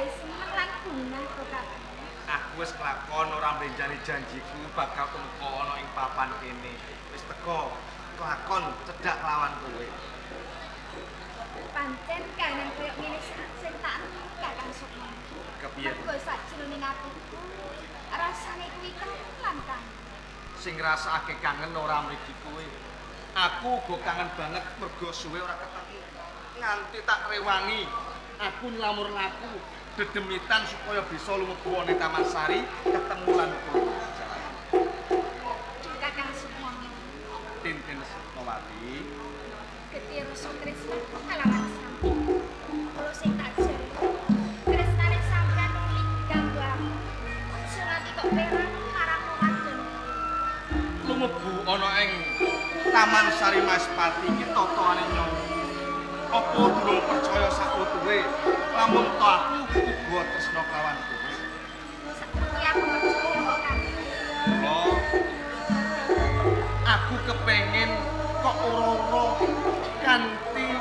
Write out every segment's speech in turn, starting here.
gawe seneng lan bungah to, Kakang. Aku wis kelakon ora mrenjani janjiku bakal tumeka ana ing papan kene. Wis teko kelakon cedhak lawan kowe. Pancen kahanan koyo ngene sing tak Kakang Sukma. Kepiye? Mergo sakjroning atiku rasane kuwi kangen lan kangen. Sing ngrasakake kangen ora mriki kowe. Aku uga kangen banget mergo suwe ora ketemu. Nganti tak rewangi, aku nylamur laku dedemitan supaya bisa lumebu ana Taman Sari ketemu lan kowe. Kakang Sukma. Tintin Sukmawati. Getih rasa tresnaku kalawan sampeyan. Kula sing tak jaluk tresnane sampeyan nuli ganggu aku. Aja nganti kok perang marang wong wadon. Lumebu ana ing Taman Sari Maspati iki totoane nyawa. Apa durung percaya sakutuhe lamun to aku uga tresna kelawan kowe. Sakutuhe aku percaya kok, Kakang. Mula aku kepengin kok ora-ora kanthi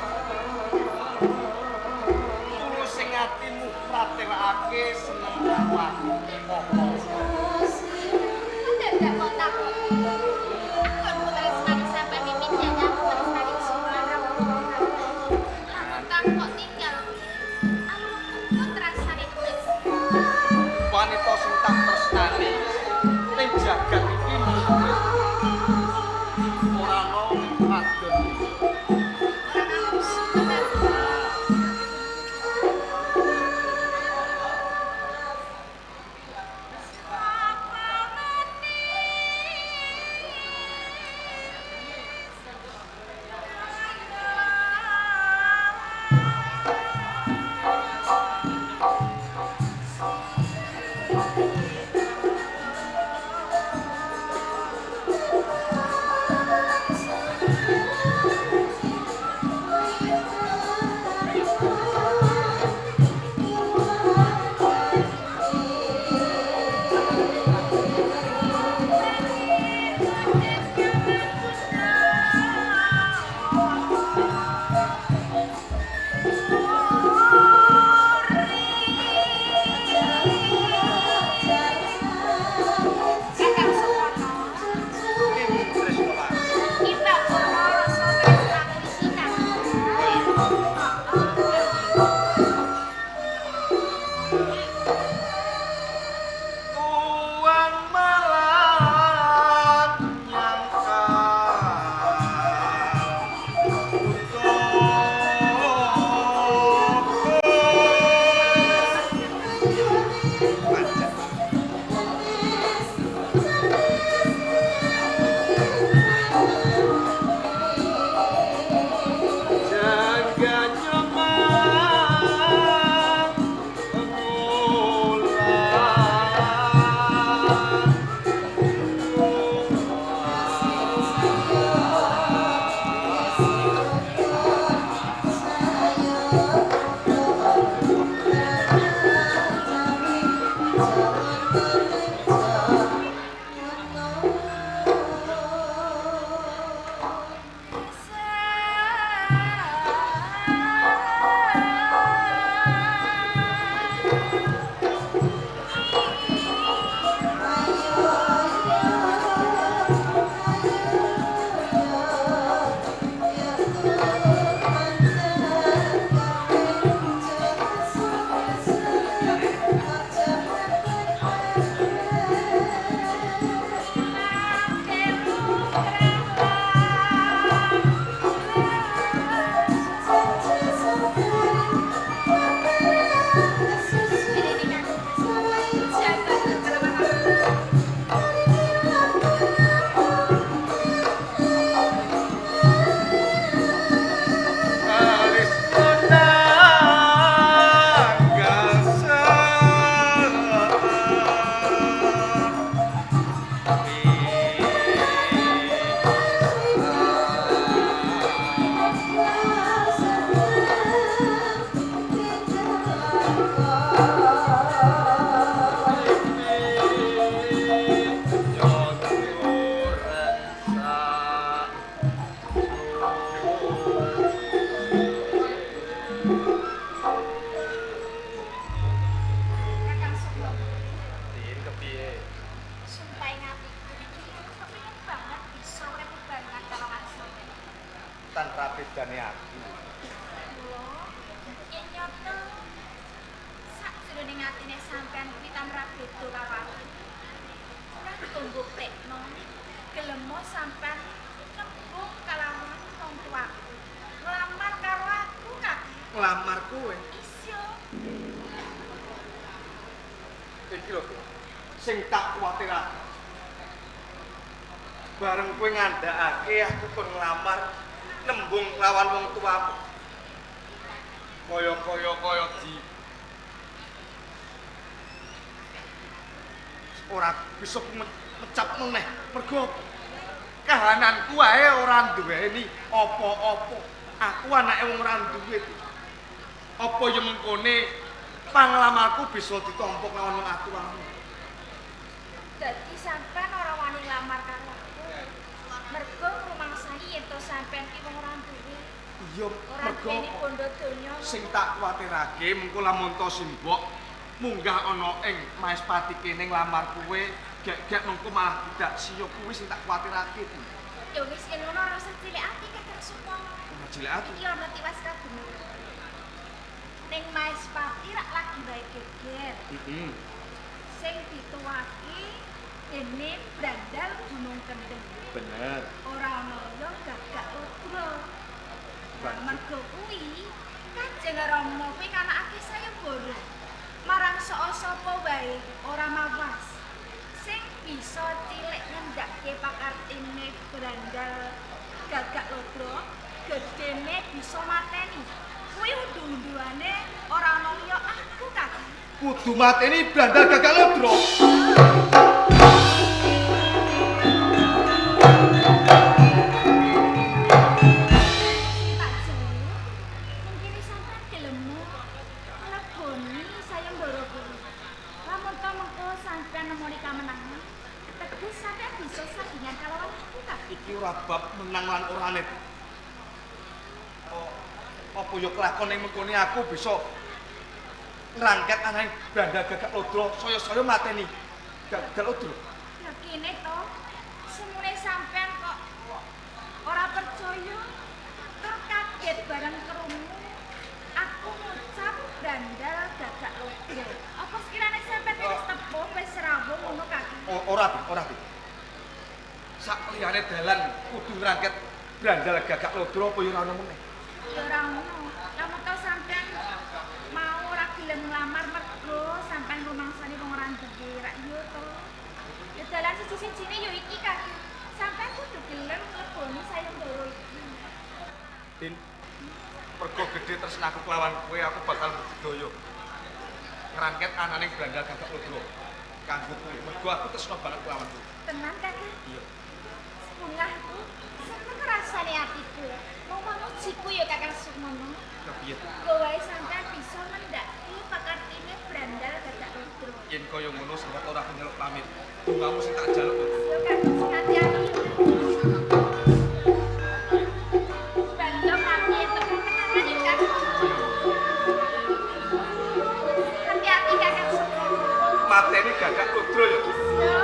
tulus sing atimu pratelakake seneng karo aku. Apa? Dadak kok takon. Aku tresnani sampeyan mimin nyanyi aku tresnani suara. Lamun kang kok tinggal alung rasane wis. Wanita sing tak tresnani ning jagat iki mung kowe. Ora ana wadon. Ora nafsu tenan. Kakang Sukmono. Tintin Tresnawati. Imbang kono rasa tresnaku iki kang. Tuan malang nyangka Pancen. Jaga nyaman sajane aku. Mula yen nyata sakjroning atine sampean kuwi tamra beda karo aku. Ora mbuktekno gelemo sampean nembung kalawan wong tuaku. Nglamar karo aku, Kakang. Nglamar kowe? Isya. Iki lho, sing tak kuwatirake. Bareng kowe ngandhakake aku kon nglamar nembung lawan wong tuamu. Kaya-kaya kaya di ora bisa mecap meneh mergo kahananku wae ora duweni apa-apa. Aku anake wong ora duwe. Apa ya mengkone panglamarku bisa ditampa lawan wong atuamu. Dadi sampean ora wani nglamar karo aku. Mergo rumangsani yen to sampean ki wong ora duwe. Iya, mergo bondo donya. Sing tak kuwatirake mengko lamun to simbok munggah ana ing Maespati kene nglamar kowe, gek-gek mengko malah tidak siyo kuwi sing tak kuwatirake. Ya wis yen ngono ora usah cilik ati Kakang Sukmono. Ora cilik ati. Iki ana tiwas kabeneran. Ning Maespati rak lagi wae geger. Heeh. Sing dituwaki dene Brandal Gunung Kendeng. Bener. Ora ana liya Gagak Ludra. Mergo kuwi Kanjeng Rama kuwi kanakake sayembara. Marang sapa wae ora mawas. Sing bisa cilik ngendhake pakartine Brandal Gagak Ludra, gedene bisa mateni. Kuwi undu-unduane ora ana liya aku, Kakang. Kudu mateni Brandal Gagak Ludra. Tak jaluk, mungkin sampean gelem ngleboni sayembara kuwi. Lamun to mengko sampean nemoni kamenangan, teges sampean bisa sandingan kalawan aku, Kakang. Iki ora bab menang lan orane. Apa ya kelakon ing mengkone aku bisa ngrangket anake Brandal Gagak Ludra saya-saya mateni Gagak Ludra. Lah kene to, semune sampean kok ora percaya, tur kaget bareng krungu aku ngucap Brandal Gagak Ludra. Apa sekirane sampean wis tepung wis rawuh ngono, Kakang? Ora, ora. Sak liyane dalan kudu ngrangket Brandal Gagak Ludra apa ya ora ono meneh. Ya ora ono. Lamun to sampean mau ora gelem nglamar mergo sampean rumangsani wong ora duwe, rak yo to. Ya dalan siji-sijine ya iki, Kakang. Sampean kudu gelem mleboni sayembara iki. Din, mergo gedhe tresnaku kelawan kowe, aku bakal budidaya ngrangket anane Brandal Gagak Ludra kanggo kowe. Mergo aku tresna banget kelawan kowe. Tenan, Kakang? Iya. Bungahku seneng rasane atiku. Mau mujiku ya Kakang Sukmono. Kepiye? Kowe sampean bisa mendhaki pakartine Brandal Gagak Ludra. Yen kaya ngono sampeyan ora nyeluk pamit. Bungamu sing tak jaluk. Yo Kakang sing ati-ati. Bandong ati entuk kemenangan ya Kakang. Hati-hati Kakang Sukmono. Mateni Gagak Ludra ya. Iya.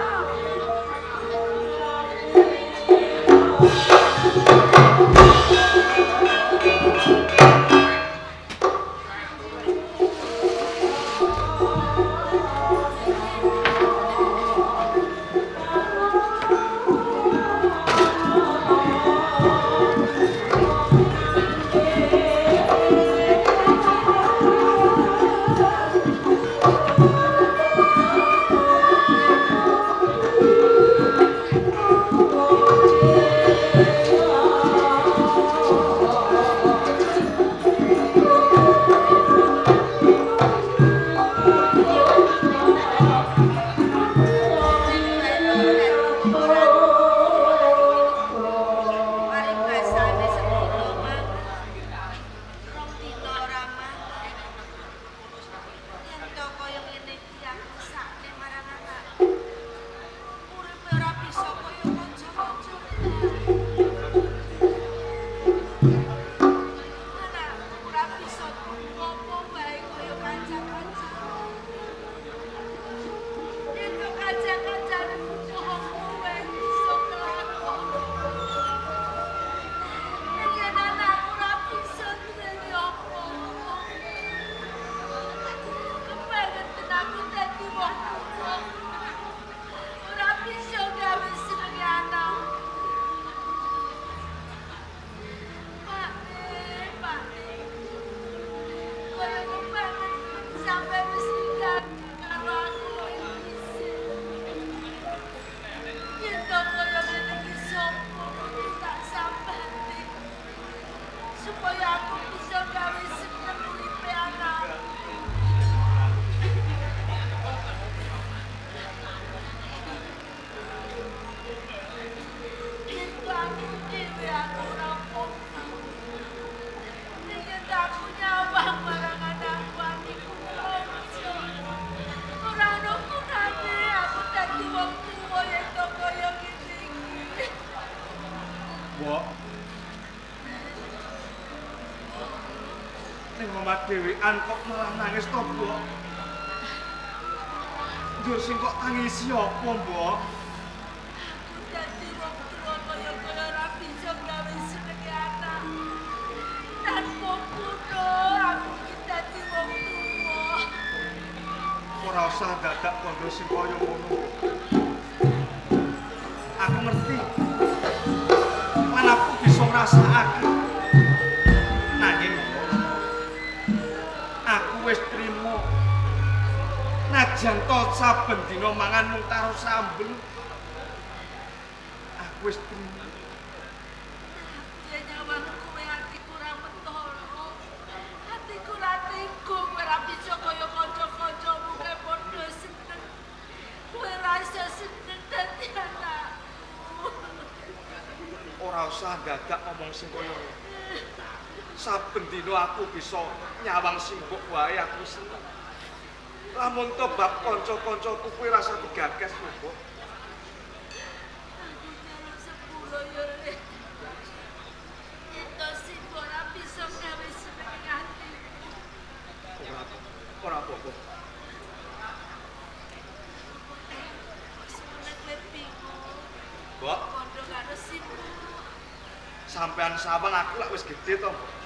Dhewean kok malah nangis to, Mbok? Njur sing kok tangisi apa, Mbok? Aku dadi wong tuwa kaya-kaya ora bisa gawe senenge anak. Tanpa guna aku iki dadi wong tuwa. Ora usah dadak kandha sing kaya ngono. Aku ngerti. Lan aku bisa ngrasakake. Nanging, Mbok, aku wis trimo. Najan to saben dina mangan mung karo sambel. Aku wis trimo. Ya nyawang kowe atiku ora mentolo. Atiku ora tega kowe ora bisa kaya kanca-kancamu kae padha seneng. Kowe ora iso seneng dadi anakku. Ora usah dadak ngomong sing kaya ngono. Saben dina aku bisa nyawang simbok wae aku seneng. Lamun to bab kanca-kancaku kuwi rasa digagas lho, Mbok. Aku njaluk sepuro ya, Le. Yen to simbok ora bisa gawe seneng atiku. Ora apa-apa. Semeneng kowe bingung. Mbok, Padha karo simbok. Sampean sawang aku lak wis gedhe to, Mbok.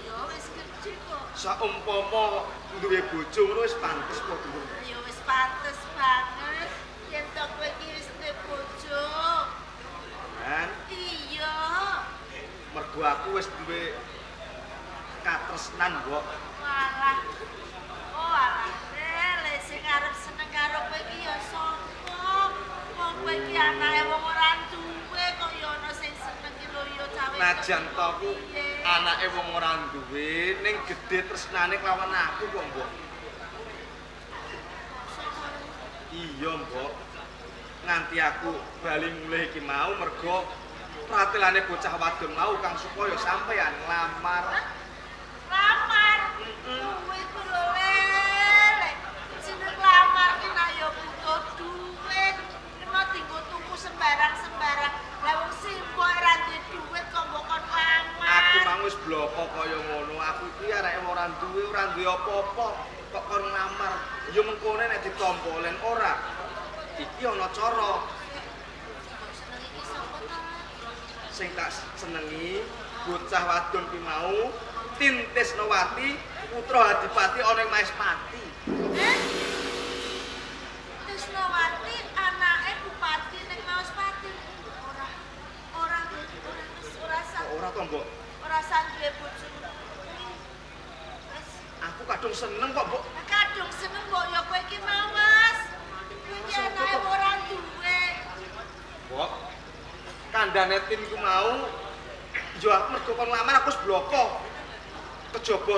Ya wis gedhe kok. Saumpama duwe bojo ngono wis pantes apa durung? Ya wis pantes banget yen to kowe iki wis duwe bojo. Kan Iya. mergo aku wis duwe katresnan, Mbok. Walah. Oh alah, le sing arep seneng karo kowe iki ya sapa? Wong kowe iki anake wong ora duwe kok ya ana sing seneng ki lho ya cawe. Najan to aku anake wong ora duwe ning gedhe tresnane kelawan aku kok, Mbok. Iya, Mbok. Nganti aku bali mulih iki mau mergo pratelane bocah wadon mau kang supaya sampeyan nglamar. Lamar. Kuwi ku lho le. Jeneng lamar ki nak ya butuh duit. Kena dienggo tuku sembarang-sembarang. Lah wong simbok ora duwe duit kok mbok kon lamar. Aku mang wis bloko kaya ngono. Aku iki areke ora duwe apa-apa kok kon nglamar. Ya mengkone nek ditampa len ora. Iki ana cara. Mbok seneng iki sapa ta? Sing tak senengi bocah wadon ki mau Tin Tisnawati putra Adipati ana ing Maespati. Eh? Tisnawati anake bupati ning Maospati. Ora ora ora wis ora sah. Ora to, Mbok? Ora sah duwe bojo. Wis Aku kadung seneng kok, Mbok. kadung seneng mbok ya kowe iki mawas. Kowe iki anake ora duwe. Mbok. Kandhane Tin ku mau ya aku mergo kon nglamar aku wis bloko. Kejaba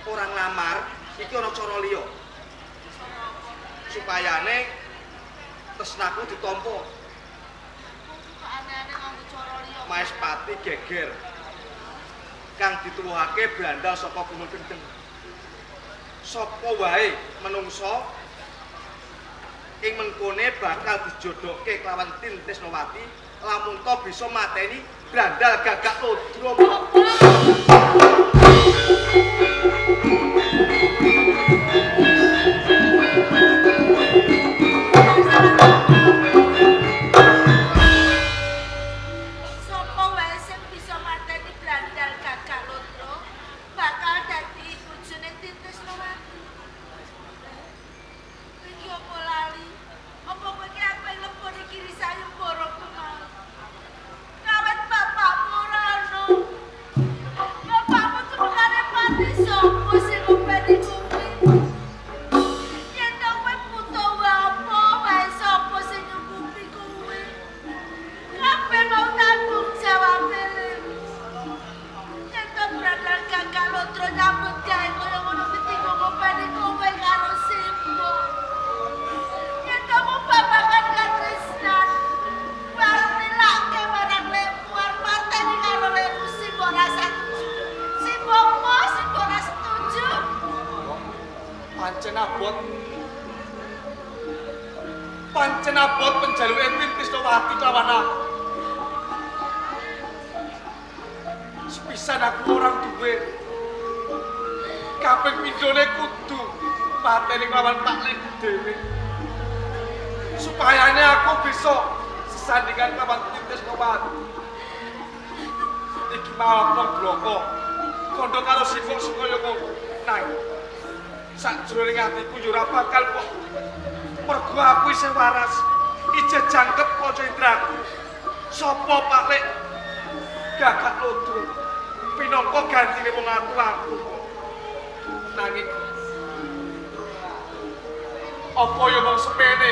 ora nglamar iki ana cara liya. Supayane tresnaku ditampa. Kok aneh-aneh nganggo cara liya. Maespati geger. Kang dituwuhake brandal saka Gunung Kendeng. Sapa wae menungsa ing mengkone bakal dijodhokke kelawan Tin Tisnawati lamun to bisa mateni brandal gagak lodro. Sapa wae sing bisa mateni brandal gagak lodro bakal dadi bojone Tin Tisnawati. Kowe iki apa lali? Apa kowe iki ape lebone kiri sayembara ku mau? Kawet bapakmu ora ono. Bapakmu tumengane pati sapa sing ngopeni kowe? Yen to kowe butuh apa wae sapa sing nyukupi kowe? Kabeh mau tanggung jawab le. Yen to brandal gagak lodro nyambut gawe kaya ngono mesti ngopeni kowe karo simbok. Yen to mung babagan katresnan. Kowe arep nilake marang lekmu arep mateni karo lekmu simbok ora setuju. Simbok mo simbok ora setuju. Pancen abot. Pancen abot penjaluke Tin Tisnawati kelawan aku. Sepisan aku ora duwe. Kaping pindhone kudu mateni kelawan Pak Lekku dhewe. Supayane aku bisa sesandingan kelawan Trisnawati. Iki mau wong bloko. Kandha karo sifuk sing kaya ngono. Nang sakjroning atiku yo ora bakal kok. Mergo aku isih waras, ijeh jangkep kaca indraku. Sapa Pak Lek Gagak Ludro pinangka gantine wong aku. Nanging apa ya mung sepene?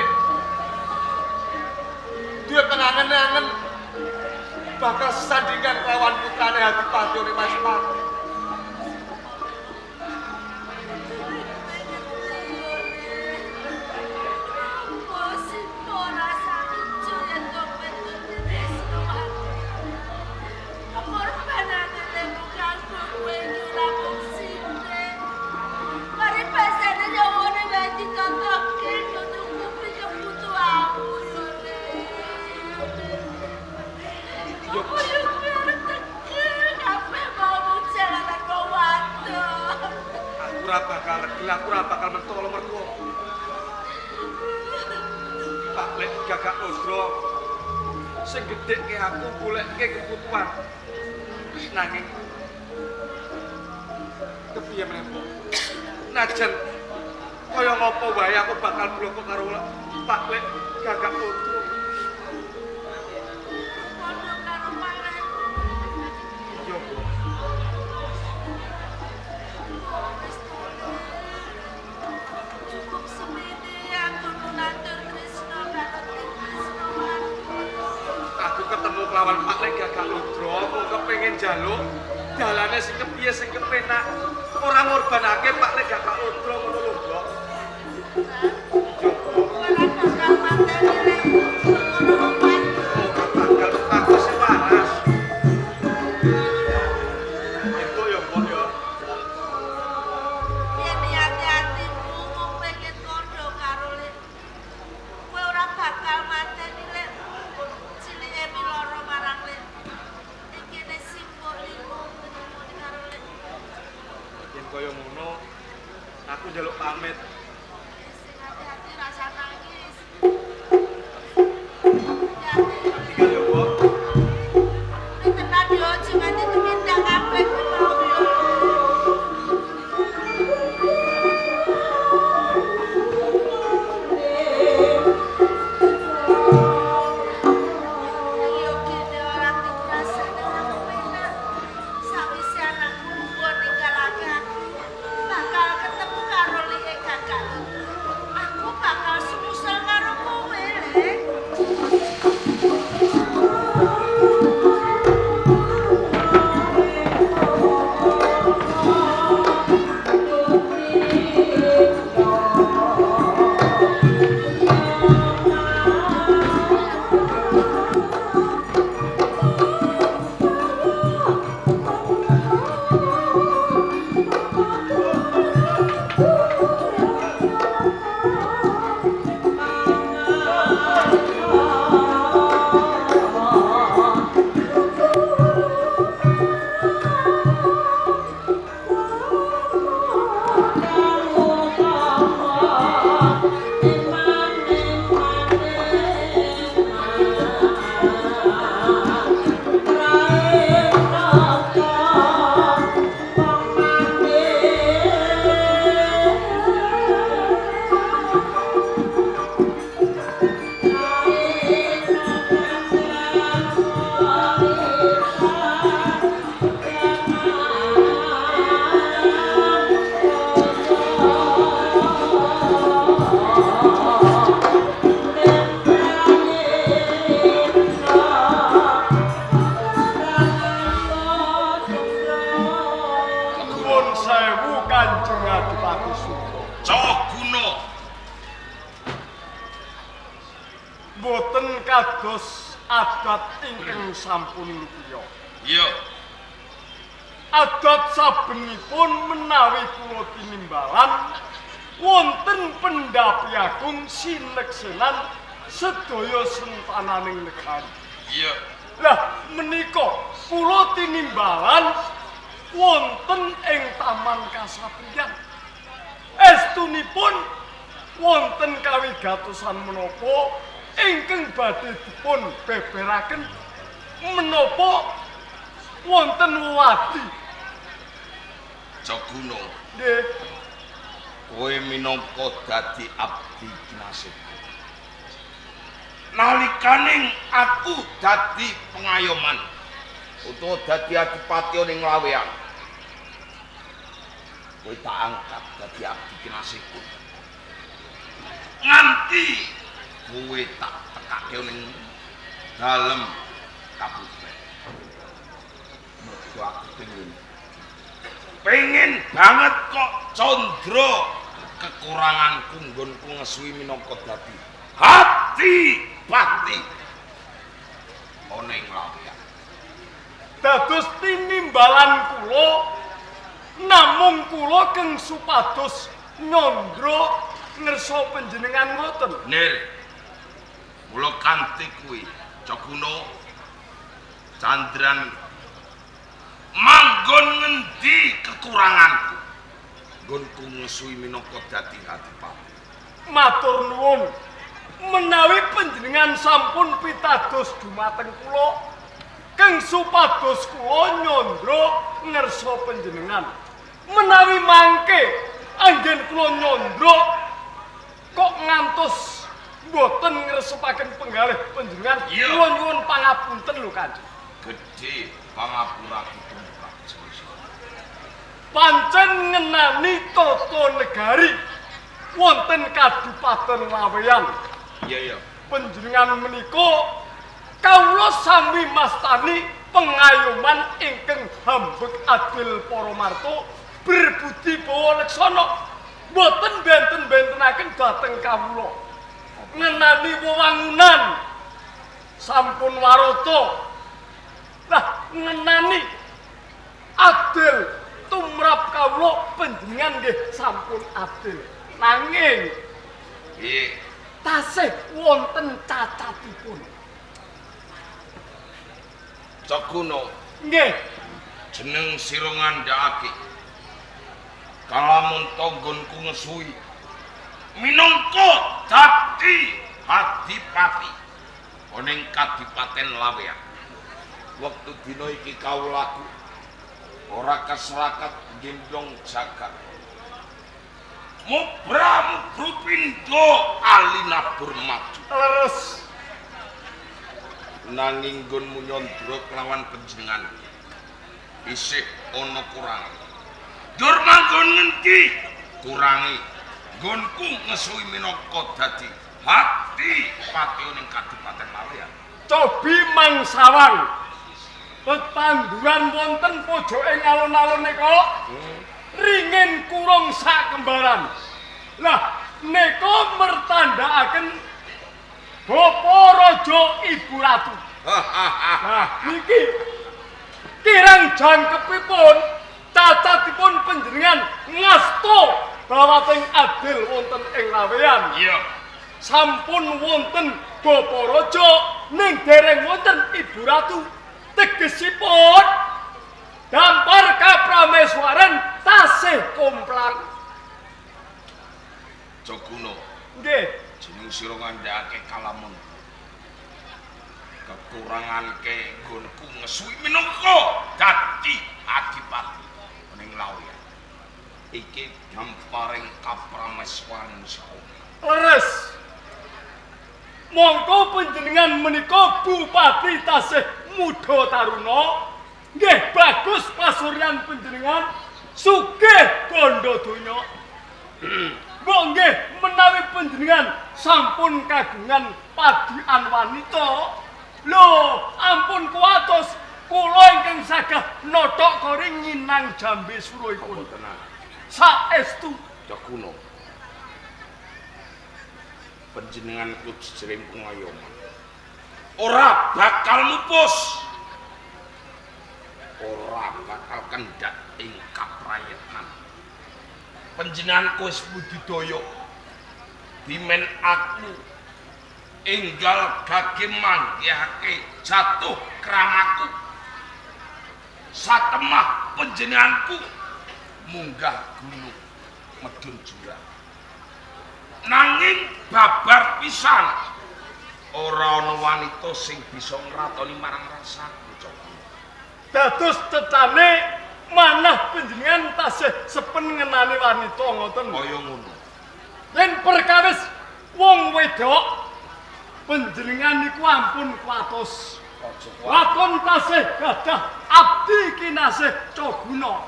Duwe penangen-angen bakal sesandingan kelawan putrane Adipati oleh Mas Pati. Aku ora bakal mentolo mergo Pak Lek Gagak Ludro sing gedhekke aku goleke kebutuhan. Nanging kepiye meneh, Mbok? Najan kaya ngopo wae aku bakal bloko karo Pak Lek Gagak Ludro. Padha karo Pak Lek. Iya, Mbok. Cukup semene aku nunatur tresno karo Trisnawati. Aku ketemu kelawan Pak Lek Gagak Ludro, aku kepengin njaluk dalane sing kepiye sing kepenak, ora ngorbanake Pak Lek Gagak Ludro ngono lho, Mbok. Iya, Mbok. Ora bakal mateni lek perkara wong wadon. Ora bakal, aku sing waras. Entuk ya, Mbok ya. Yen niate atimu mung pengen kandha karo lekmu, kowe ora bakal mateni lekmu. Cilike piloro marang lekmu. Ikine simpuk limo ketemu karo lekmu. Yen kaya ngono, aku njaluk pamit. Sing hati-hati rasa nangis. Tinggal ya, Mbok. Ini tenan yo, aja nganti tumindak kabeh kuwi mau yo. Yo kene ora dikrasane ora kepenak. Sawise anakku lungguh ninggalake aku, bakal ketemu karo Leke Gagak Ludro. Aku bakal sumusel karo kowe, Lek. Nuwun sewu Kanjeng Adipati Sura. Caguna. Mboten kados adat ingkang sampun lupiya. Iya. Adat sabenipun menawi kula tinimbalan wonten pendhapi agung sineksenan sedaya sentananing negari. Iya. Lah menika kula tinimbalan wonten ing Taman Kasatriyan. Estunipun wonten kawigatosan menapa ingkang badhe dipun beberaken menapa wonten wewadi. Joguna, Nggih, kowe minangka dadi abdi kinasihku. Nalikaning aku dadi pengayoman utawa dadi adipati ning Laweyan, kowe tak angkat dadi abdi kinasihku. Nganti kowe tak tekake ning dalem kabupaten. Mergo aku pengen banget kok condro kekuranganku nggonku ngesuwi minangka dadi adipati ana ing Laweyan. Dados tinimbalan kula namung kula keng supados nyandra ngersa panjenengan ngoten. Nir, mula kanthi kuwi Joguna Candran manggon ngendi kekuranganku nggonku ngesuwi minangka dadi adipati. Matur nuwun. Menawi panjenengan sampun pitados dumateng kula keng supados kula nyandra ngersa panjenengan. Menawi mangke anggen kula nyandra kok ngantos mboten ngresepaken penggalih panjenengan, kula nyuwun pangapunten lho Kanjeng. Gedhe pangapuraku tumrap sira. Pancen ngenani tata negari wonten Kadipaten Laweyan. Iya iya. Panjenengan menika kawula sami mastani pengayoman ingkang hambek adil para marta berbudi bawa leksana, mboten benten-bentenaken dhateng kawula. Ngenani wewangunan sampun warata. Lah ngenani adil tumrap kawula panjenengan nggih sampun adil. Nanging Piye? Tasih wonten cacatipun. Joguna, Nggih, jeneng sira ngandhakake kalamun tanggonku ngesuwi minangka dadi adipati ana ing Kadipaten Laweyan. Wektu dina iki kawulaku ora kesrakat gendong jagat. Mubra mubru pindha alinabur maju. Leres. Nanging nggonmu nyandra kelawan panjenengan isih ana kurangan. Dur manggon ngendi kurangi nggonku ngesuwi minangka dadi adipati ning Kadipaten Laweyan. Cobi mangsawang. Tetanduran wonten pojoke alun-alun nika ringin kurung sak kembaran. Lah nika mertandakaken Bapa Raja Ibu Ratu. Nah niki kirang jangkepipun cacatipun panjenengan ngasta bawating adil wonten ing Laweyan. Iya. Sampun wonten Bapa Raja ning dereng wonten Ibu Ratu. Tegesipun dampar kaprameswaran tasih komplang. Joguna, Nggih, jeneng sira ngandhakake kalamun kekuranganke nggonku ngesuwi minangka dadi adipati ning Laweyan. Iki damparing kaprameswaran saka. Leres. Mongko panjenengan menika bupati tasih muda taruna. Nggih, bagus pasuryan panjenengan sugih bondo donya. Mbok nggih menawi panjenengan sampun kagungan padian wanita, lho ampun kuwatos kula ingkang sagah nothok kori nginang jambe suruhipun. Tenan. Saestu. Joguna. Panjenenganku jejering pengayoman. Ora bakal mupus. Ora bakal kendhat ing kaprayitnan. Panjenenganku wis budidaya. Dimen aku enggal gage manggihake jatuh kramaku. Satemah panjenenganku munggah gunung medhun jurang. Nanging babar pisan ora ana wanita sing bisa ngratoni marang rasaku, Cokro. Dados cecane manah panjenengan tasih sepen ngenani wanita ngoten. Kaya ngono. Yen perkawis wong wedok panjenengan niku ampun kuwatos. Lakon tasih gadah abdi kinasih Coguna.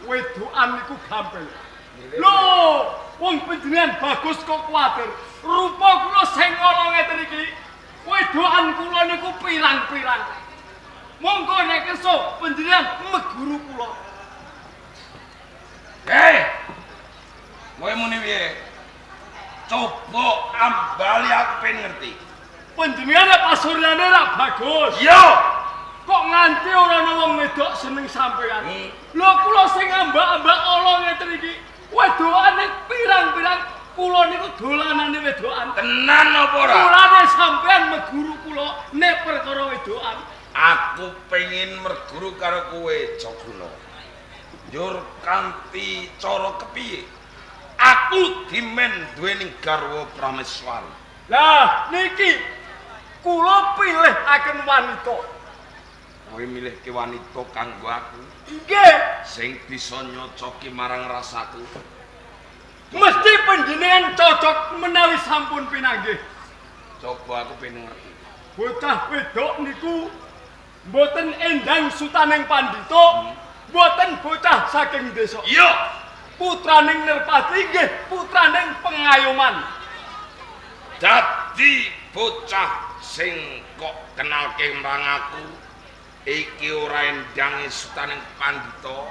Wedokan niku gampil. Lho, wong panjenengan bagus kok kuwatir. Rupa kula sing ala ngeten iki, wedokan kula niku pirang-pirang. Monggo nek kersa panjenengan meguru kula. Hei. Kowe muni piye? Coba ambali aku pengen ngerti. Panjenengan nek pasuryane rak bagus. Iya. Kok nganti ora ana wong wedok seneng sampean? Lho kula sing ambak-ambak ala ngeten iki, wedokane pirang-pirang kula niku dolanane wedokan. Tenan apa ora? Mulane sampean meguru kula nek perkara wedokan. Aku pengen merguru karo kowe, Joguna. Njur kanthi cara kepiye? Aku dimen duweni garwa Prameswari. Lah niki kula pilihaken wanita. Kowe milihke wanita kanggo aku. Nggih, sing bisa nyocoki marang rasaku. Mesti panjenengan cocok menawi sampun pinanggih. Coba aku pengen ngerti. Bocah wedok niku mboten endang sutaning pandhita, mboten bocah saking desa. Iya. Putraning Nerpati nggih putraning pengayoman. Dadi bocah sing kok kenalke marang aku iki ora endange sutaning pandhita,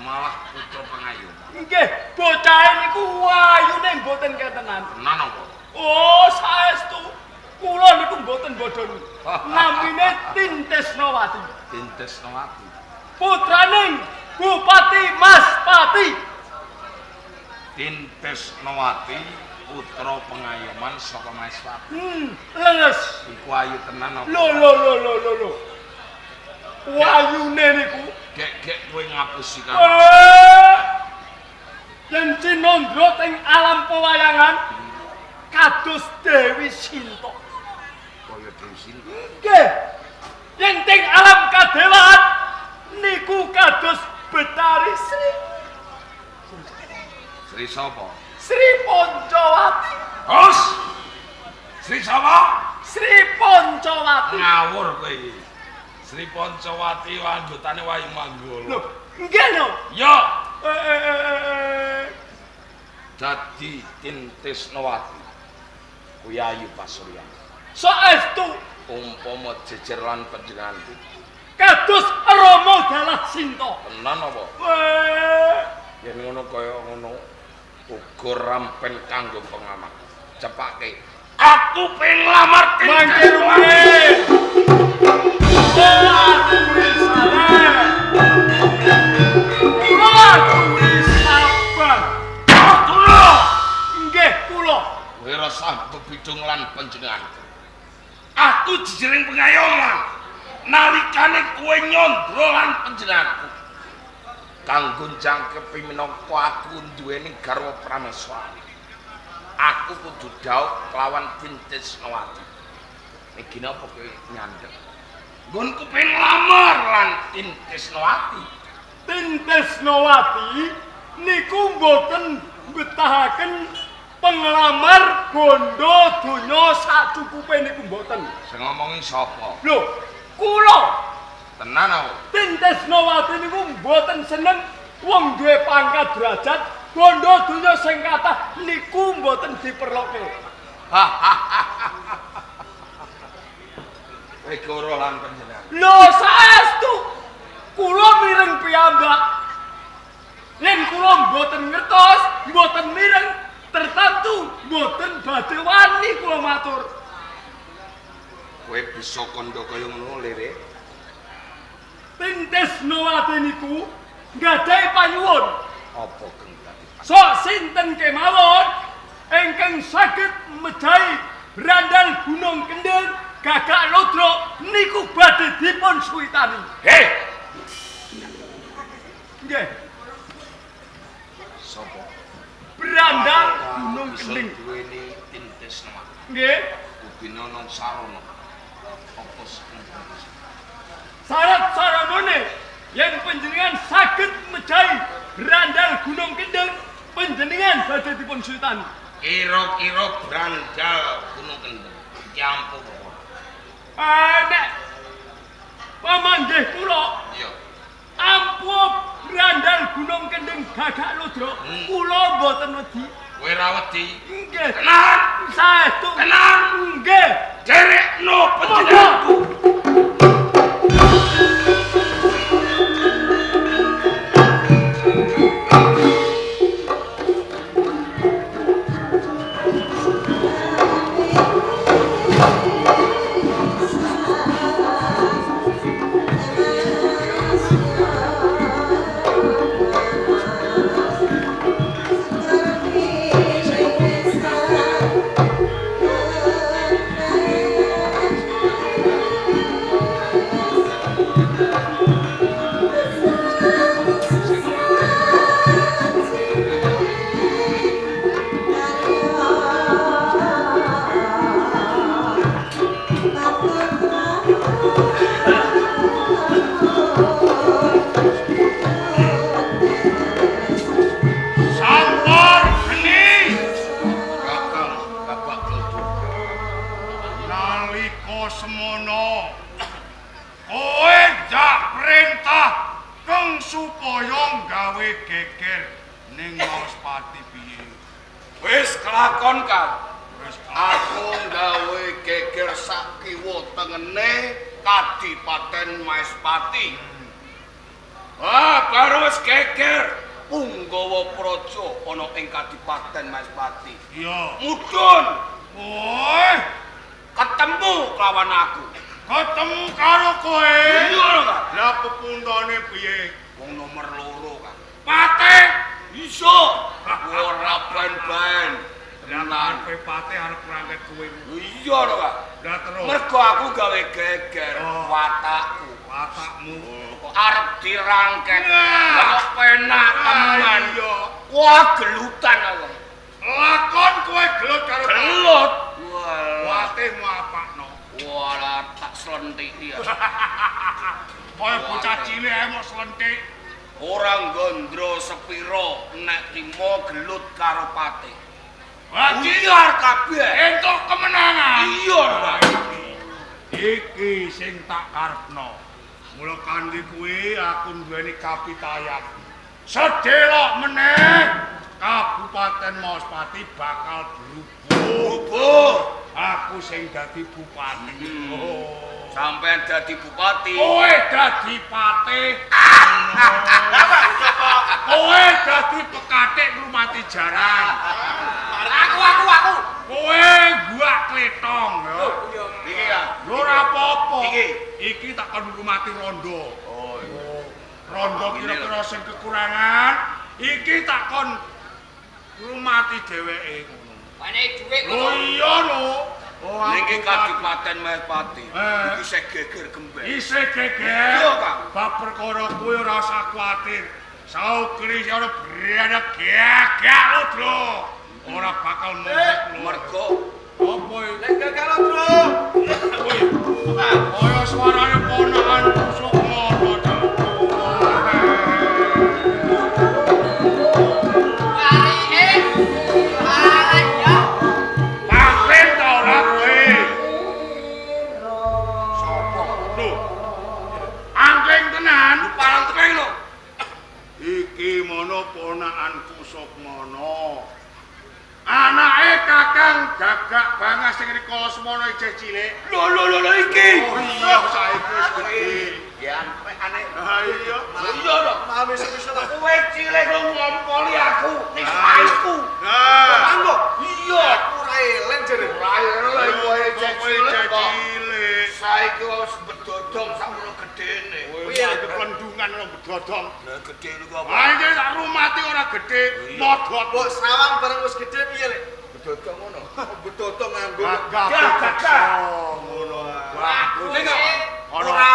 malah putra pengayoman. Nggih, bocahe niku wayune mboten ketenan. Tenan apa? Oh, saestu. Kula niku mboten bodhon. Namine Tintesnawati. Tintesnawati. Putraning Bupati Maspati. Tintesnawati putra pengayoman saka Maespati. Leres. Iku ayu tenan apa? Lho lho lho lho lho lho. Wayune niku gek-gek kowe ngapusi karo. Yen cinandra teng alam pewayangan kados Dewi Sinta. Kaya Dewi Sinta. Nggih. Yen teng alam kadewaan niku kados Betari Sri. Sri sapa? Sri Poncowati. Hos. Sri sapa? Sri Poncowati. Ngawur kowe iki. Sri Poncowati anggotane Wahyu Manggala. Lho, nggih lho. Ya. Dadi Tintesnawati. Kuwi ayu pasuryan. Saestu umpama jejer lan panjenenganku kados Rama dalah Sinta. Tenan apa? Yen ngono kaya ngono uga rampen kanggo pengamat. Cepake. Aku pengen nglamar Mangke rumiyin. Aku wis sabar. Aku wis sabar. Kula. Nggih, kula. Kowe rasah bebidung lan panjenenganku. Aku jejering pengayoman. Nalikane kowe nyandra lan panjenenganku. Kanggo jangkepi minangka aku duweni garwa Prameswari. Aku kudu dhaup kelawan Tintesnawati. Niki napa kowe nyandhek? Nggonku pengen nglamar lan Tintesnawati. Tintesnawati niku mboten mbetahaken penglamar bondo donya sacukupe niku mboten. Sing ngomongi sapa? Lho, kula. Tenan apa? Tintesnawati niku mboten seneng wong duwe pangkat derajat bondo donya sing kathah niku mboten diperloke. Kowe goro lan panjenengan. Lho, saestu kula mireng piyambak. Yen kula mboten ngertos, mboten mireng tertentu, mboten badhe wani kula matur. Kowe bisa kandha kaya ngono lere? Tintesnawati niku nggadahi panyuwun. Apa kang dadi? Sok sinten kemawon ingkang saged mejahi brandal Gunung Kendil Gagak Lodro niku badhe dipun suwitani. Hei. Nggih. Sapa? Brandal Gunung Kendeng. Duweni Tintesna. Nggih. Kudune nang sarana. Apa sing Syarat saranane yen panjenengan saged mejahi Brandal Gunung Kendeng, panjenengan badhe dipun suyutani. Kira-kira Brandal Gunung Kendeng iki ampuh apa? Nek pamanggih kula Iya. ampuh Brandal Gunung Kendeng Gagak Ludruk, kula mboten wedi. Kowe ra wedi? Nggih. Tenan? Saestu. Tenan? Nggih. Derekno panjenenganku. Sampur geni Kakang Bapak Glodok. Nalika semono kowe ndak perintah keng supaya gawe geger ning Maospati piye? Wis kelakon, Kang. Wis Aku gawe geger sak kiwa tengene Kadipaten Maespati. Ah, baru wis geger Punggawa Praja ana ing Kadipaten Maespati. Iya. Mudhun Kowe ketemu kelawan aku. ketemu karo kowe. Iya lho, Kang. Lah pepuntane piye? Wong nomor loro, Kang. Pate. Iso. Ora ben-ben. Lah karepe pate arep ngrangket kowe. Iya lho, Kang. Lah terus Mergo aku gawe geger Oh. watakku. watakmu. Kok arep dirangket. Nah. Lah kok penak temen. Iya. Wah, gelutan aku. Lakon kowe gelut karo Gelut. Walah. Watehmu apakno? Walah tak slentiki ya. Kaya bocah cilik ae mok slentik. Ora gondro sepiro nek trimo gelut karo pate. Wajib Buyar kabeh. entuk kemenangan. Iya lho, Pak. Iki sing tak karepno. Mula kanthi kuwi aku duweni kapitayan. Sedelok meneh Kabupaten Maospati bakal berubah. Bubuh. Aku sing dadi bupati. Oh. Sampeyan dadi bupati. Kowe dadi patih. Kowe dadi pekatik ngrumati jaran. Aku. Kowe gua kletong ya. Iki ya. Lho ora apa-apa. Iki. Iki tak kon ngrumati rondo. Oh iya. Rondo kira-kira sing kekurangan, iki tak kon ngrumati dheweke ngono. Pane dhuwit Lho iya lho. Oh, Niki aku Kadipaten Maespati. Eh. Iki isih geger gembel. Isih geger. Iya, Kang. Bab perkara kuwi ora usah kuwatir. Saukri ora berada gagak lho. Ora bakal mongkok lho. Mergo Apa iki? Lek gagal lho. Kuwi. Kaya suarane ponakan Sukmono ta. Mari Alah ya. Panglen ta ora kowe? sapa? Lho. Angling tenan. Parang lho. Iki mono ponakanku Sukmono. Anake Kakang Gagak Bangas sing rikala semono isih cilik. Lho lho lho lho iki. Oh iya saiki wis gedhe. Ya aneh. Ah iya. Iya lho. Malah besok-besok Kowe cilik kok ngompoli aku ning pangku. Nah, Panggo. Iya. Ora eleng jere. Ora eleng kowe kok kowe cilik kok. cilik. Saiki wis bedodong sakmono gedene. Kowe iki plendungan ora bedodong. Lah gedhe niku apa? Ah iki sak rumati ora gedhe, modot. Mbok sawang bareng wis gedhe piye, Lek? Bedodong ngono. Bedodong nganggo. Gagah Gagah. ngono. Ning Ora ora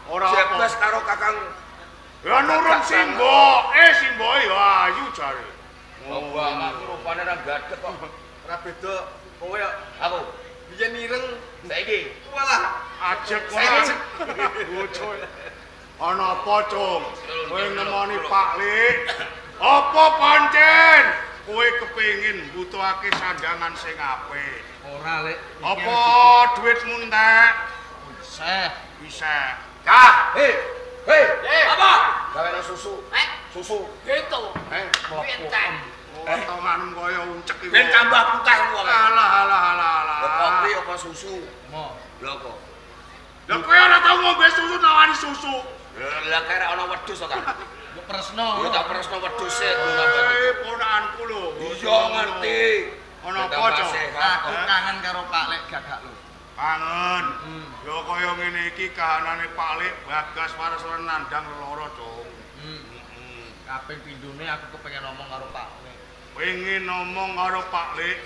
ora apa. jebes karo Kakang Ya nurun simbok, simboke ya ayu jare. Oh, aku rupane ora gadeg kok. Ora beda kowe kok. Aku Biyen ireng saiki walah Ajek ora. Bocah. Ana apa, Cung? Kowe nemoni Pak Lik. Apa pancen kowe kepengin mbutuhake sandangan sing apik? Ora, Lek. Apa duitmu entek? Iseh. Iseh. Dah, hei. Hei, apa? Gaweno susu. Susu. Gitu. Mlebu. Potonganmu kaya uncek iki. Ben tambah putih wong. Alah alah alah alah. Kopi apa susu? Mo. Lho kok. Lah kowe ora tau ngombe susu nawani susu. Lah kaya ana wedhus to kan. Mbok peresno. Yo tak peresno wedhus sik. Ponakanku lho. Iya ngerti. Ana apa, Cok? Aku kangen karo Pak Lek Gagak lho. Kangen. Ya kaya ngene iki kahanane Pak Lek Bagas waras ora nandang lelara, Cok. Kaping pindhone aku kepengin ngomong karo Pak Lek. Pengen ngomong karo Pak Lek.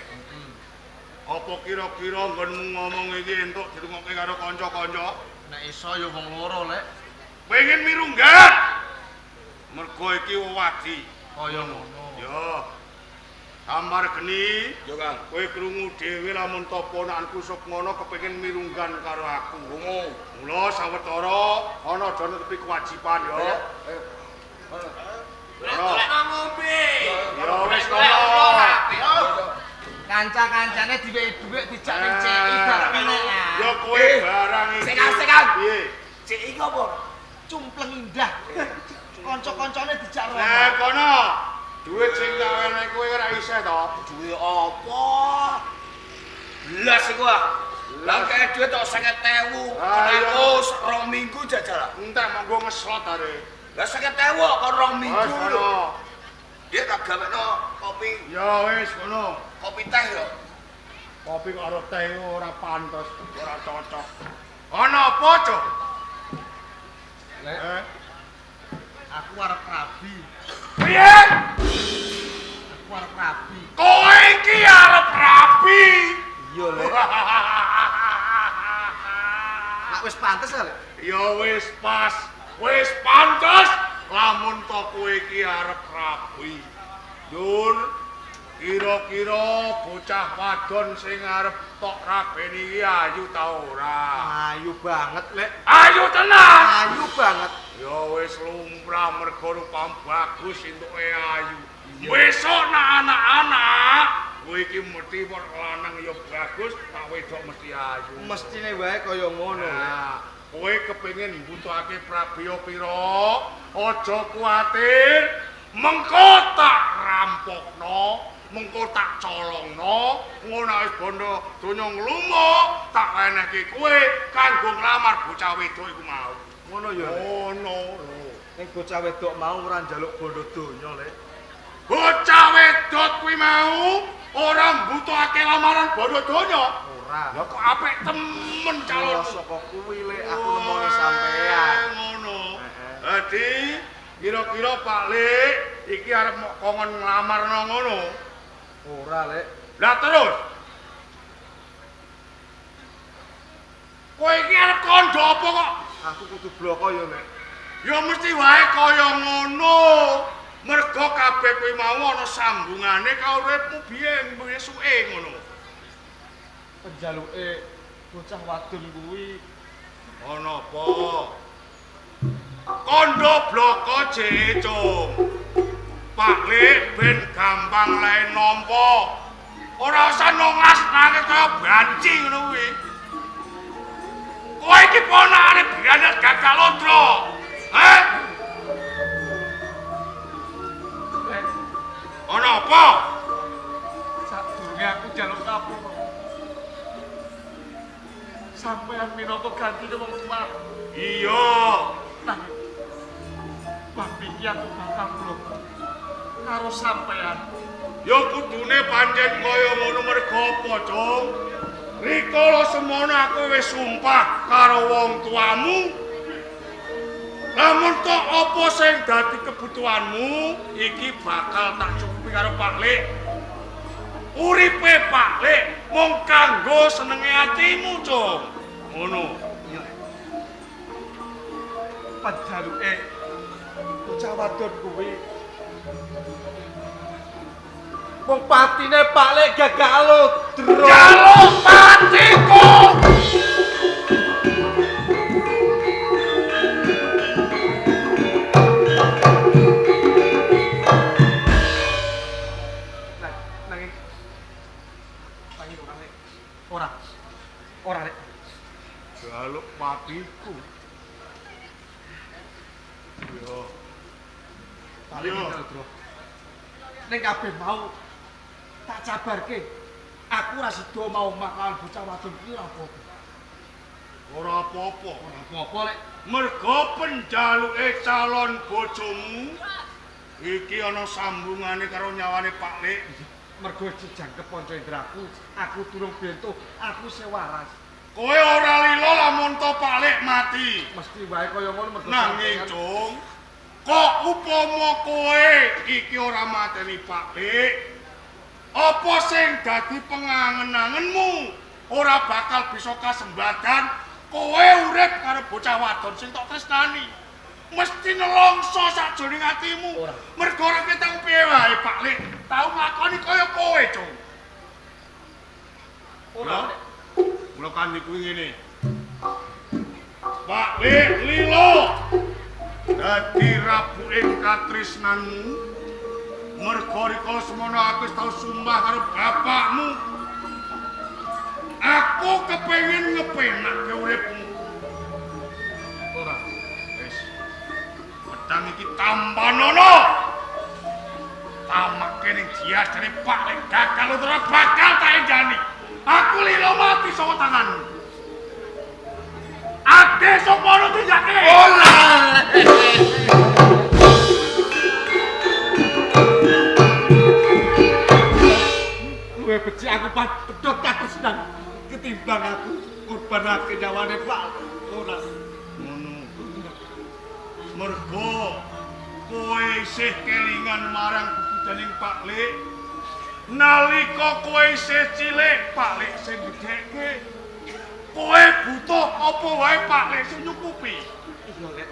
Apa kira-kira nggonmu ngomong iki entuk dirungokke karo kanca-kanca? Nek iso ya wong loro, Lek. Pengen mirunggan. Mergo iki wewadi. Kaya ngono. Ya. Samar geni, Yo Kang. kowe krungu dhewe lamun to ponakanku Sukmana kepengin mirunggan karo aku. Krungu. Mula sawetara ana aja netepi kewajiban ya. Golek ngombe. Ya wis kono. Kanca-kancane diwehi dhuwit dijak ning CI gak kenek. Ya kowe barang iki. Sing-sing. Piye? CI ki apa? Cumpleng indah. Kanca-kancane dijak rono. Lah kono. Duit sing tak wenehi kowe ora isih to? Duit apa? Blas iku ah. Lah kaya duit tok 50.000. Aku rong minggu jajal. Entek monggo ngeslot are. Lah 50.000 kok rong minggu Wis lho. kono. Dia tak gawekno kopi, Ya wis kono. kopi teh lho. Kopi karo teh ora pantes, ora cocok. Ana apa, Cuk? Lek, aku arep rabi. Piye? Aku arep rabi. Kowe iki arep rabi. Iya, Lek. Lak wis pantes ya, Lek? Ya wis pas, wis pantes lamun to kowe iki arep rabi. Dur, kira-kira bocah wadon sing arep tok rabeni iki ayu ta ora? Ayu banget, Lek. Ayu tenan. Ayu banget. Ya wis lumrah mergo rupamu bagus entuke ayu. Besok nak anak-anak kowe iki mesti wong lanang ya bagus, tak wedok mesti ayu. Mestine wae kaya ngono, Lek. Nah, kowe kepengin mbutuhake prabeya pira? Aja kuwatir, mengko tak rampokno, mengko tak colongno, ngono wis bondo donya nglumuk, tak wenehke kowe kanggo nglamar bocah wedok iku mau. Ngono ya, Lek. Ngono lho. Ning bocah wedok mau ora njaluk bondo donya, Lek. Bocah wedok kuwi mau ora mbutuhake lamaran bondo donya. Ora. Lah kok apik temen Calon calon. saka kuwi, Lek, aku nemoni sampean. Ngono. Dadi kira-kira Pak Lek iki arep mok kongon nglamarno ngono. Ora, Lek. Lah terus kowe iki arep kandha apa kok? Aku kudu bloko ya, Lek. Ya mesti wae kaya ngono. Mergo kabeh kuwi mau ana sambungane karo uripmu biyen besuke ngono. Penjaluke bocah wadon kuwi Ana apa? Kandha bloko jek, Cung. Pak Lek ben gampang lae nampa. Ora usah nongas nangis kaya banci ngono kuwi. Kowe iki ponakane brandas Gagak Lodro. Heh? Lek, Ana apa? sadurunge aku njaluk ngapura. Sampeyan minangka gantine wong tuaku. Iya. Nah, bab iki aku bakal bloko karo sampeyan. Ya kudune pancen kaya ngono mergo apa, Cung? Rikala semono aku wis sumpah karo wong tuamu. Lamun tok apa sing dadi kebutuhanmu, iki bakal tak cukupi karo Pak Lek. Uripe Pak Lek mung kanggo senenge atimu, Cung. Ngono. Iya, Lek. Penjaluke Bocah wadon kuwi. Wong patine Pak Lek gagak lodro. Jaluk patiku. Nanging nanging ora Lek. Ora. Ora Lek. Jaluk patiku. Yo. Pak Lek lodro. Ning kabeh mau tak cabarke. Aku ora sida mau makan bocah wadon kuwi ora apa-apa. Ora apa-apa. Ora apa-apa Lek. Mergo penjaluke calon bojomu iki ana sambungane karo nyawane Pak Lek. Mergo jejangkep panca indraku, aku durung bento, aku sewaras. Kowe ora lila lamun to Pak Lek mati. Mesti wae kaya ngono mergo nanging, Cung, kok upama kowe iki ora mateni Pak Lek, apa sing dadi pengangen-angenmu ora bakal bisa kasembadan kowe urip karo bocah wadon sing tok tresnani. Mesti nelongso sakjroning atimu. Mergo ora ketang piye wae Pak Lek tau nglakoni kaya kowe, Cung. Ora. Mula kandi kuwi ngene. Pak Lek lilo dadi rabuke katresnanmu. Mergo rikala semono aku wis tau sumpah karo bapakmu. Aku kepengin ngepenakke uripmu. Ora. Wis. Pedang iki tampanono. Tamake ning jias jare Pak Lek gagal ora bakal tak enjani. Aku lilo mati saka tanganmu. Ade Sukmono tindake. Ora. Luwe becik aku pedhot katresnan ketimbang aku ngorbanake nyawane Pak. Ora. Ngono. Mergo kowe isih kelingan marang bebudaning Pak Lek. Nalika kowe isih cilik, Pak Lek sing gedhekke. Kowe butuh apa wae Pak Lek sing nyukupi. Iya, Lek.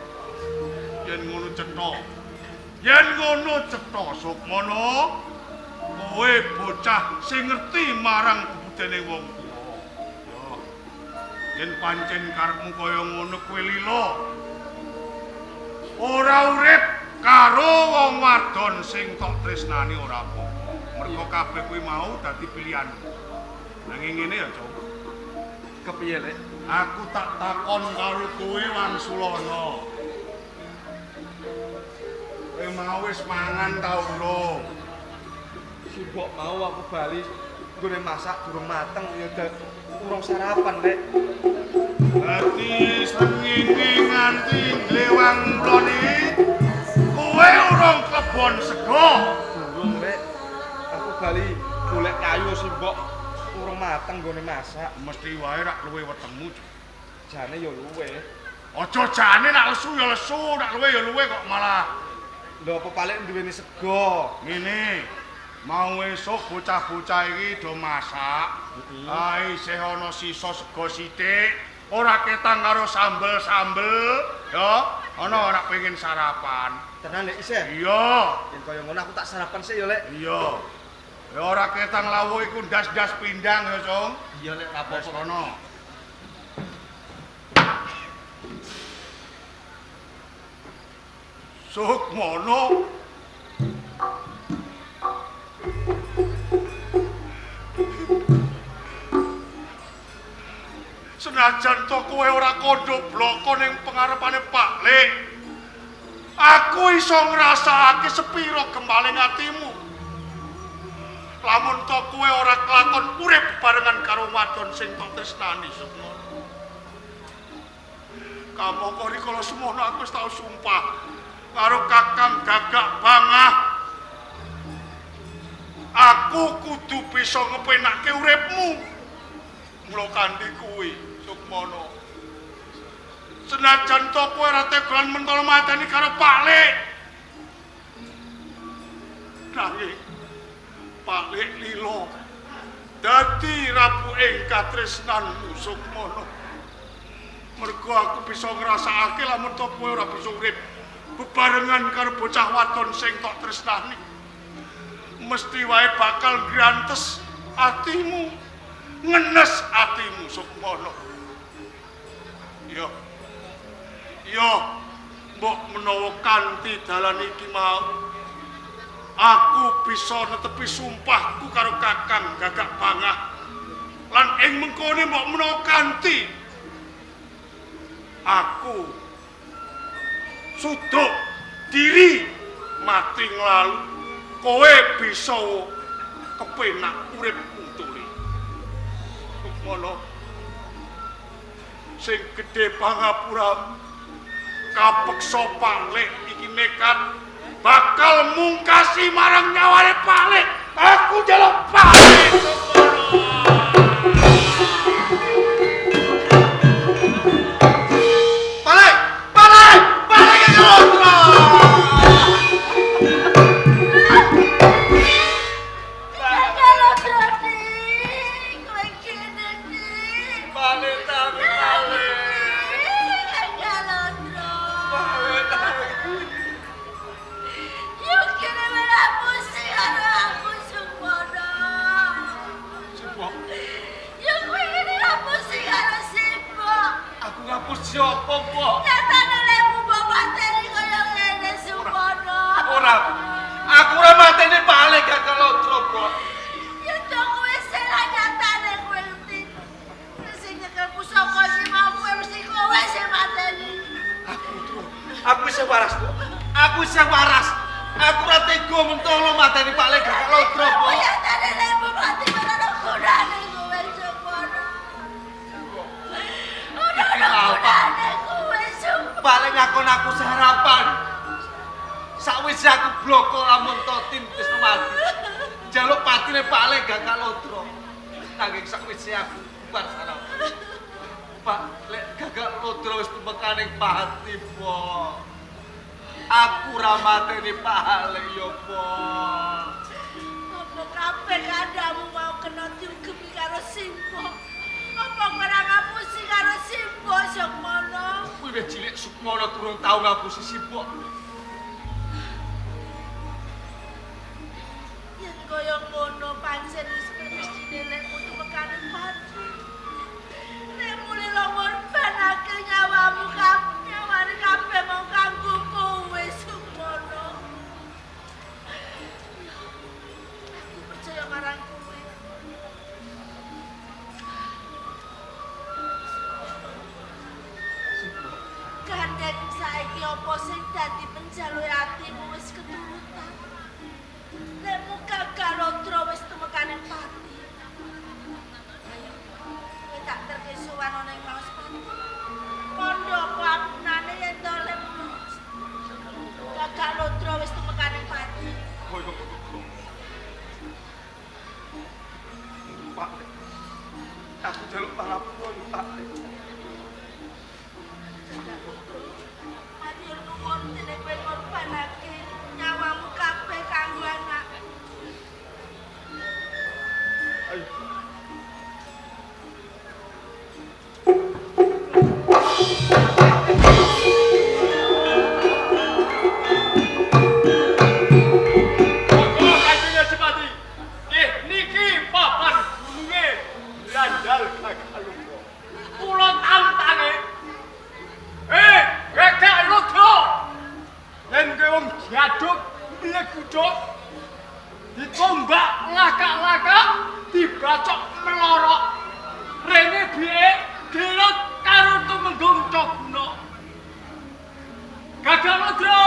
Yen ngono cetha. Yen ngono cetha Sukmono, kowe bocah sing ngerti marang bebudene wong tuwa. Ya. Yen pancen karepmu kaya ngono kowe lila. Ora urip karo wong wadon sing tok tresnani ora apa-apa. Mergo kabeh kuwi mau dadi pilihanmu. Nanging ngene ya, Cuk. Kepiye, Lek? Aku tak takon karo kowe Wangsulana. Kowe mau wis mangan ta urung? Simbok mau aku bali nggone masak durung mateng ya urung sarapan, Lek. Dadi srengenge nganti nglewang ulon iki kowe urung klebon sego. Durung, Lek. Aku bali golek kayu simbok urung mateng nggone masak. Mesti wae rak luwe wetengmu. Jane ya luwe. Aja jane nak lesu ya lesu, nak luwe ya luwe kok malah. Lho apa paling duweni sego? Ngene. Mau esuk bocah-bocah iki do masak. Ah isih ana sisa sego sithik, ora ketang karo sambel-sambel, ya. Ana ora pengen sarapan. Tenan Lek isih? Iya. Yen kaya ngono aku tak sarapan sik ya, Lek. Iya. Ya ora ketang lawuh iku ndas-ndas pindang ya, Cung. Iya, Lek, ora apa-apa kono. Sukmono. Senajan to kowe ora kandha bloko ning pengarepane Pak Lek, aku iso ngrasakake sepira gemaling atimu. Lamun to kowe ora kelakon urip barengan karo wadon sing tok tresnani Sukmono. Kamangka rikala semono aku wis tau sumpah karo Kakang Gagak Bangah. Aku kudu bisa ngepenakke uripmu. Mula kanthi kuwi Sukmono. Senajan to kowe ora tegan mentol mateni karo Pak Lek. Nanging Pak Lek lila dadi rabuking katresnanmu Sukmono. Mergo aku bisa ngrasakake lamun to kowe ora bisa urip Bebarengan karo bocah wadon sing tok tresnani. Mesti wae bakal grantes atimu, ngenes atimu Sukmono. Yo. Yo, mbok menawa kanthi dalan iki mau aku bisa netepi sumpahku karo Kakang Gagak Bangah. Lan ing mengkone mbok menawa kanthi aku suduk diri mati nglalu, kowe bisa kepenak urip untuli. Sukmono, sing gedhe pangapuramu, kapeksa Pak Lek iki nekat bakal mungkasi marang nyawane Pak Lek. Aku njaluk Pak Lek Sukmono. Pak Lek, Pak Lek, Pak Lek Gagak Ludra. Gagak Ludra, Dik. Kowe kene, Dik. Pak Lek tapi Pak Lek. Gagak Ludra. Pak Lek tapi. Yo kene ngapusi karo aku Sukmono. Simbok, Yo kowe kene ngapusi karo Simbok. aku ngapusi apa, Mbok? Nyatane lemu mbok mateni kaya ngene Sukmono. Ora. Aku ora mateni Pak Lek Gagak Ludra, Mbok. Ya to kowe salah nyatane kowe ngerti. Sing nyekel pusaka sing mau kowe mesti kowe sing mateni. Aku isih waras, Mbok. Aku isih waras. Aku ora tega mentolo mateni Pak Lek Gagak Ludra, Mbok. Nyatane lemu mati ora gunane kowe Sukmono. Ora gunane kowe Sukmono. Pak Lek ngakon aku sarapan. Sakwise aku bloko lamun totin Trisnowati. Jaluk patine Pak Lek Gagak Ludra. Nanging sakwise aku bubar sarapan. Pak Lek Gagak Ludra wis tumekaning pati, Mbok. Aku ora mateni Pak Lek ya, Mbok. Apa kabeh kandhamu mau kena diugemi karo Simbok? Apa kowe ora ngapusi karo Simbok Sukmono? Wiwit cilik Sukmono durung tau ngapusi Simbok. Yen kaya ngono pancen wis mestine lek tumekane pati. Nek mule lo ngorbanake nyawamu kabeh, nyawane kabeh mau kanggo kowe Sukmono. Aku percaya marang kowe. Gandeng saiki apa sing dadi penjaluke atimu wis keturutan. Lekmu Gagak Ludra wis tumekane pati. Ayo, kowe tak terke sowan ana ing Maospati. Kandha apa apunane yen to lekmu Gagak Ludra wis tumekane pati. Koyo Pak Lek. Aku jaluk pangapura yo Pak Lek. Gagak Ludra, matur nuwun dene kowe ngorbanake nyawamu kabeh kanggo anakku. Ayo. Monggo Kanjeng Adipati. Nggih niki papan gununge Brandal Gagak Ludra. Kula tantange. Gagak Ludra. Yen kowe wong jaduk mleguduk ditombak lakak-lakak dibacok melorok. Rene biye gelut karo Tumenggung Coguna. Gagak Ludra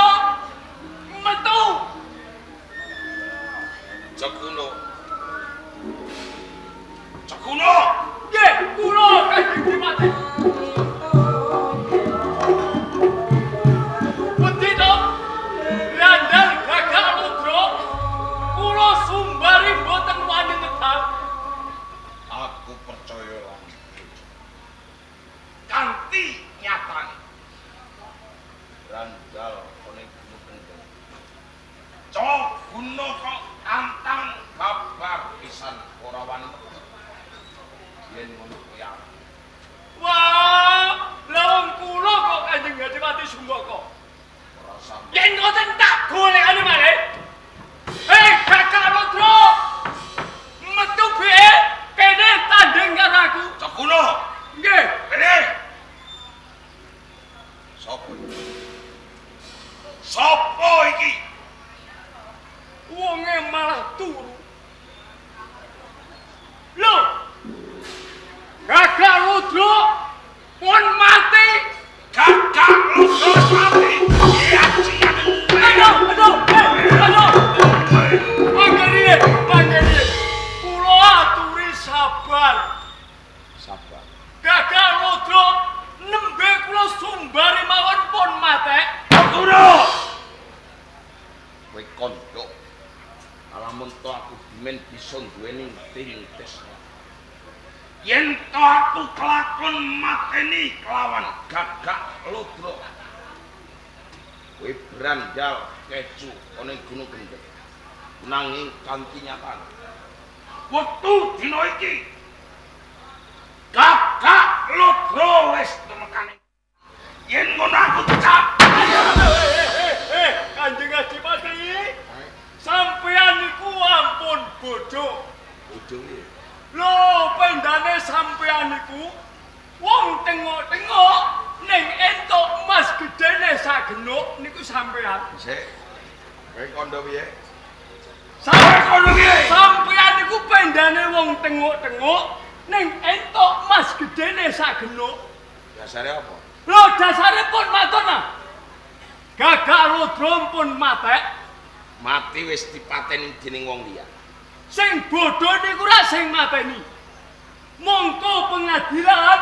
metu. Cekuno. Cekuno. Nggih, kula Kanjeng Adipati. Wedi to? Brandal Gagak Ludra. Kula sumbari mboten wani nedhak. Aku percaya lan kanthi nyatane. Brandal kene gunung Kendeng. Coguna kok tantang babar pisan ora wani metu. Yen ngono kuwi aku. Wah, lah wong kula kok Kanjeng Adipati Sumbaka. Ora usah Yen ngoten tak golekane malih. Hei, Gagak Ludra. Metu bae kene tanding karo aku. Cakuna. Nggih. Kene. Sopo iki? Sopo iki? Wonge malah turu. Lho. Gagak Ludra pun mati. Gagak Ludra mati. Iya, iya. Aduh, aduh, aduh. Mangkene, mangkene. Kula aturi sabar. Sabar. Gagak Ludra nembe kula sumbari mawon pun matek. Cakuna. Kowe kandha. Lamun to aku bimen bisa duweni tintes. Yen to aku kelakon mateni kelawan Gagak Ludra. Kowe brandal kecu ana ing Gunung Kendeng. Nanging kanthi nyatane wektu dina iki Gagak Ludra wis temekane. Yen ngono aku cap. Kanjeng Adipati. Sampeyan niku ampun bodho. Bodho piye? Lho, pendane sampeyan niku wong tengok-tengok ning entuk emas gedene sagenuk niku sampeyan. Sik. Kowe kandha piye? Sampeyan piye? Sampeyan niku pendane wong tengok-tengok ning entuk emas gedene sagenuk. Dasare apa? Lho, dasare pun matur nah. Gagak Ludra pun matek. Mati wis dipateni dening wong liya. Sing bodho niku ra sing mateni. Mongko pengadilan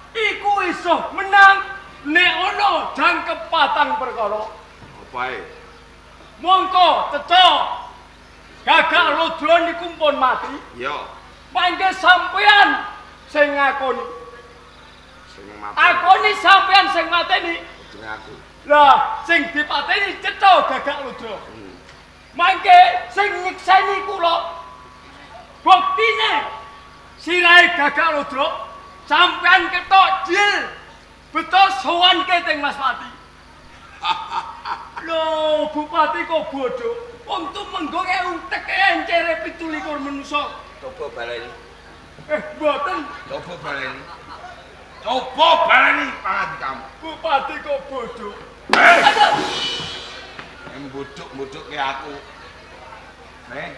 iku iso menang nek ana jangkep patang perkara. Apa ae? Mongko teco Gagak Ludra niku pun mati. Iya. Mangke sampean sing ngakoni. Sing mati. Akoni sampean sing mateni. Jeneng aku. Lah, sing dipateni cetha Gagak Ludra. Mangke sing nyekseni kula buktine sirahe Gagak Ludra sampean ketok jil beto sowanke teng Mas Pati. Lho, Bupati kok bodho. Wong tumenggung e uteke encere 27 manusa. Coba baleni. Mboten. Coba baleni. Coba baleni pangandikamu. Bupati kok bodho. Aduh. Mbuduk-mbudukke aku. Neh.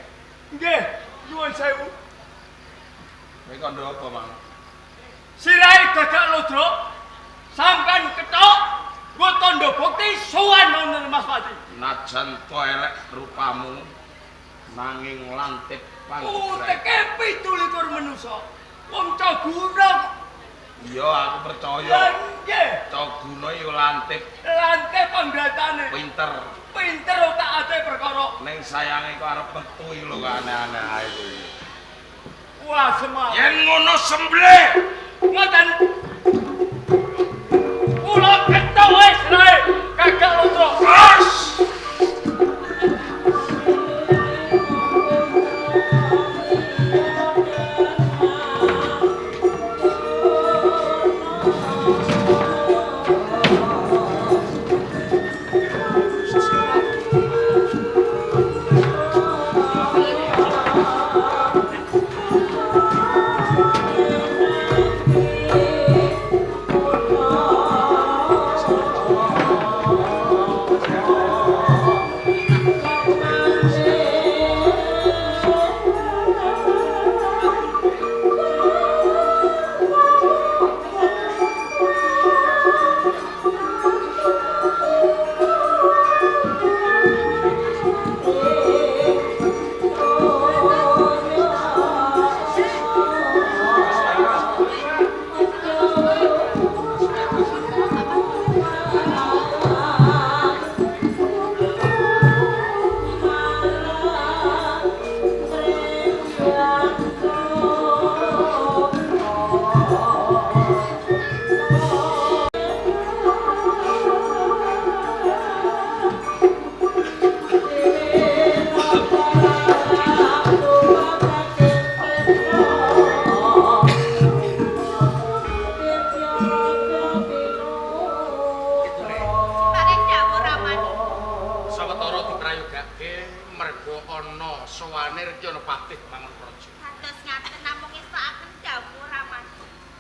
Nggih, nyuwun sewu. Kowe kandha apa, Mang? Sirahe Gagak Ludra sampean ketok nggo tandha bukti sowan wonten Mas Pati. Najan to elek rupamu nanging lantip panggegrek. Uteke 27 manusa. Wong Caguna. Iya, aku percaya. Nggih. Caguna ya lantip. Lantip panggatane. Pinter. Pinter otak-ate perkara. Ning sayange kok arep metu iki lho kok aneh-aneh ae kuwi. Wah, semangat. Yen ngono sembelih. Ngoten. Kula ketok wis rae Gagak Ludra. Terus.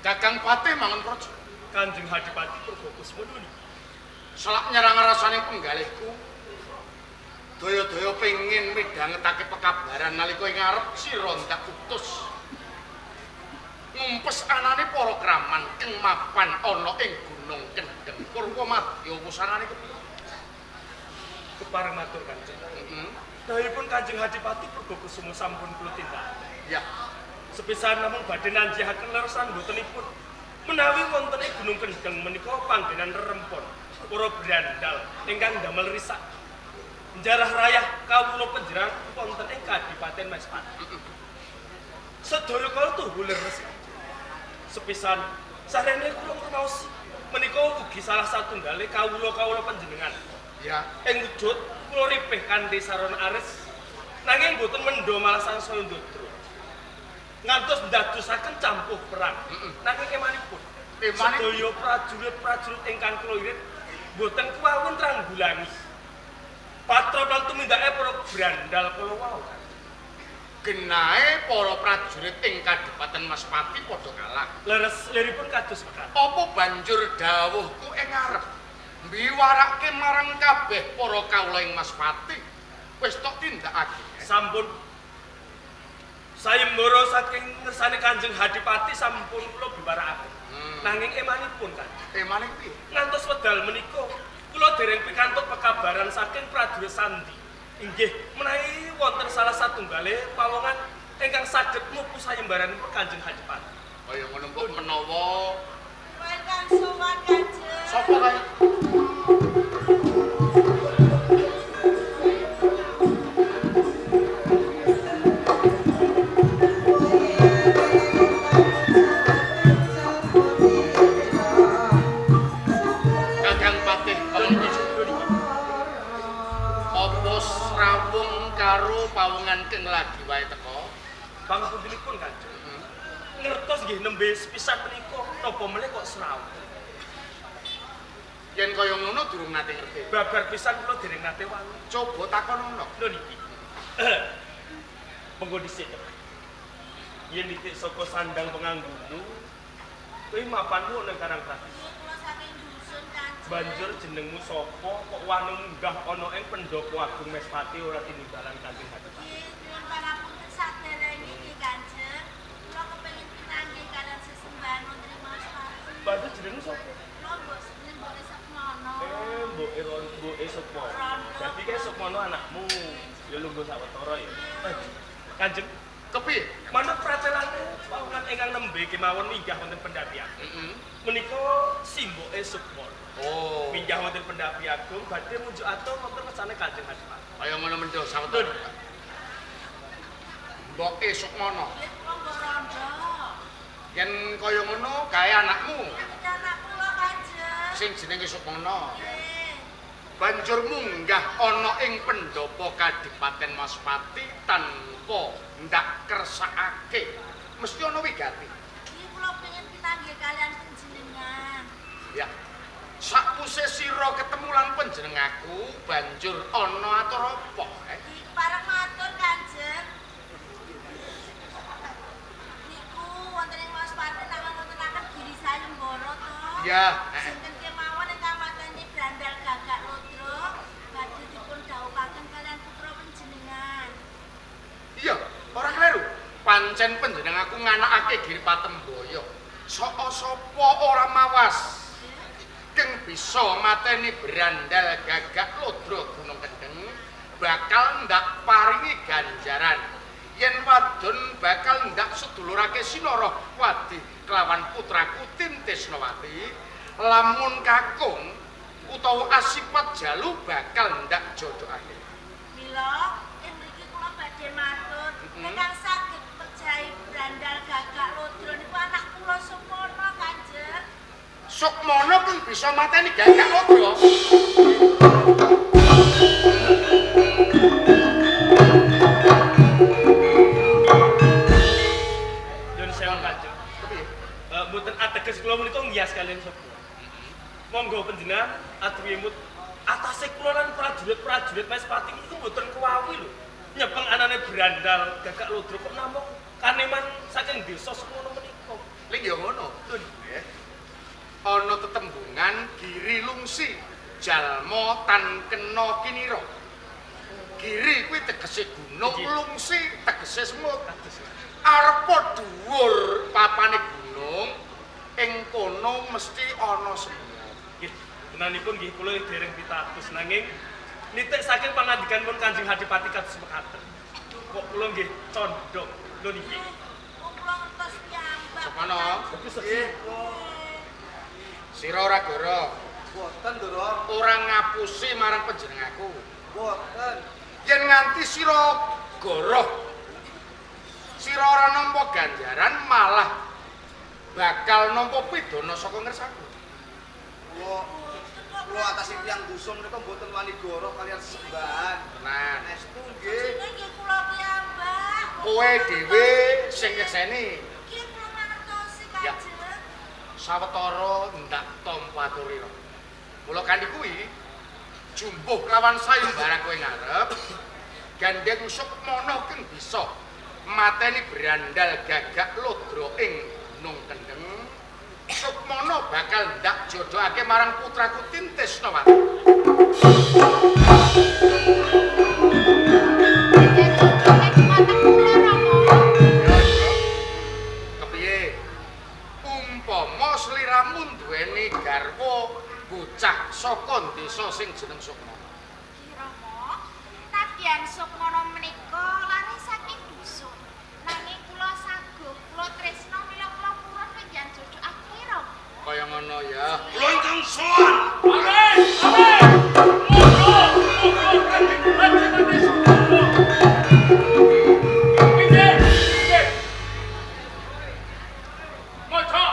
Kakang Patih Mangun Praja. Kanjeng Hadipati Purbokusuma niki. Selak nyerang rasane penggalihku. Daya-daya pengin midhangetake pekabaran nalika ing ngarep sira ndak utus. Ngumpes anane para kraman keng mapan ana ing Gunung Kendeng. Purwa madya wusanane kepiye? Kepareng matur Kanjeng. Heeh. Dawuhipun Kanjeng Hadipati Purbokusuma sampun kula tindakaken. Ya. Sepisan namung badhe nanjihaken leresan botenipun. Menawi wonten ing Gunung Kendeng menika panggenan rerempon para brandal ingkang ndamel risak. Njarah rayah kawula panjenengan wonten ing Kadipaten Maespati. Sedaya kala tuhu leres. Sepisan sarene kula ngremaosi menika ugi salah satunggale kawula-kawula panjenengan. Ya. Ing wujud kula ripih kanthi sarana aris nanging boten mendha malah sangsaya ndodro. Ngantos ndadosaken campuh perang. Nanging emanipun sedaya prajurit-prajurit ingkang kula irit boten kuwawun tranggulangi. Patrap lan tumindake para brandal kala wau. Genahe para prajurit ing Kadipaten Maspati padha kalah. Leres liripun kados mekaten. Apa banjur dawuhku ing ngarep mbiwarake marang kabeh para kawula ing Maspati wis tok tindakake. Sampun. Sayembara saking ngersane Kanjeng Hadipati sampun kula biwarakaken. Nanging emanipun Kanjeng. Emane piye? Ngantos wedal menika kula dereng pikantuk pekabaran saking prajurit sandi. Inggih menawi wonten salah satunggale pawongan ingkang saged mupu sayembaranipun Kanjeng Hadipati. Kaya ngono mbok menawa Ingkang sowan Kanjeng. Sapa kae? Kakang Patih Mangun Praja. Apa srawung karo pawongan keng lagi wae teka? Pangapuntenipun Kanjeng. Ngertos nggih nembe sepisan menika napa melih kok srawung. Yen kaya ngono durung nate ngerti. Babar pisan kula dereng nate wangi. Coba takon ngono. Lho niki. Monggo dhisik. Yen nitik saka sandang penganggumu, kuwi mapanmu ana Karangkrati. Kula saking dusun Kanjeng. Banjur jenengmu sapa kok wani munggah ana ing pendopo agung Mespati ora tinimbalan Kanjeng Hadipati. Nggih, nyuwun pangapunten saderenge nggih Kanjeng. Kula kepengin pinanggih kalian sesembahan wonten ing Maspati. Banjur jenengmu sapa? Kula mbok seneng mboke Sukmono. Mboke mboke Sukmono. Dadi kae Sukmono anakmu. Ya lungguh sawetara ya. Kanjeng kepiye? Manut pratelane pawongan ingkang nembe kemawon minggah wonten Pendhapi Agung. Menika simboke Sukmono. Oh. Minggah wonten Pendhapi Agung badhe munjuk atur wonten kersane Kanjeng Hadipati. Kaya ngono mendho sawetara. Mboke Sukmono. Nggih, kula mbok rondo. Yen kaya ngono kae anakmu. Anak kula Kanjeng. Sing jenenge Sukmono. Nggih. Banjur munggah ana ing pendopo Kadipaten Maspati tanpa ndak kersakake. Mesti ana wigati. Nggih, kula pengin pinanggih kalian panjenengan. Ya. Sakwise sira ketemu lan panjenengaku, banjur ana atur apa? Nggih, kepareng matur Kanjeng. Niku wonten ing Maspati namung wontenaken Giri Sayembara to. Ya. Sinten kemawon ingkang mateni brandal gagak lodro badhe dipun dhawuhaken kalian putra panjenengan. Iya, ora kleru. Pancen panjenengaku nganakake Giri Patemboyo. Saka sapa ora mawas keng bisa mateni brandal gagak lodro Gunung Kendeng bakal ndak paringi ganjaran. Yen wadon bakal ndak sedulurake Sinara Wadi kelawan putraku Tintisnawati, lamun kakung utawa asipat jalu bakal ndak jodhokake. Mila ing mriki kula badhe matur ingkang saged mejahi brandal gagak lodro niku anak kula Sukmono Kanjeng. Sukmono keng bisa mateni gagak lodro. Nyuwun sewu Kanjeng. Kepiye? Mboten ateges kula menika ngias kalian Sukmono. Monggo panjenengan adwimut atase kula lan prajurit-prajurit Maspati niku mboten kuwawi lho. Nyepeng anane brandal gagak lodro kok namung kaneman saking desa semono menika. Ling ya ngono. Nggih. Ana tetembungan giri lungsi jalma tan kena kinira. Giri kuwi tegese gunung, lungsi tegese semut. Arepa dhuwur papane gunung, ing kono mesti ana semut. Nggih, benanipun nggih kula dereng pitados nanging nitik saking pangandikanipun Kanjeng Adipati kados mekaten. Kok kula nggih condong lho niki. Wong kula ngertos piyambak. Sukmono. Nggih. Sira ora goro. Boten, Ndoro. Ora ngapusi marang panjenenganku. Boten. Yen nganti sira goroh, sira ora nampa ganjaran malah bakal nampa pidana saka ngersaku. Kula atase tiyang dusun menika mboten wani goroh kalian sesembahan. Tenan. Estu nggih. Nggih kula piyambak. Kowe dhewe sing nyekseni. Nggih kula mangertosi Kanjeng. Sawetara ndak tampa aturira. Mula kanthi kuwi jumbuh lawan sayembara kowe ngarep gandeng Sukmana keng bisa mateni brandal gagak lodra ing Gunung Kendeng. Sukmana bakal ndak jodhokake marang putraku Tintesnawati. Kepiye? Umpama sliramu duweni garwa bocah saka desa sing jeneng Sukmana. Ki Rama, nadyan Sukmana menika lare saking dusun. Nanging kula saguh, kula tresna mila kula purun penggihan jodhokake Rama. Kaya ngono ya. Kula ingkang sowan. Amin. Amin. Monggo, monggo Kanjeng Adipati Sukmana. Inggih, inggih. Maca.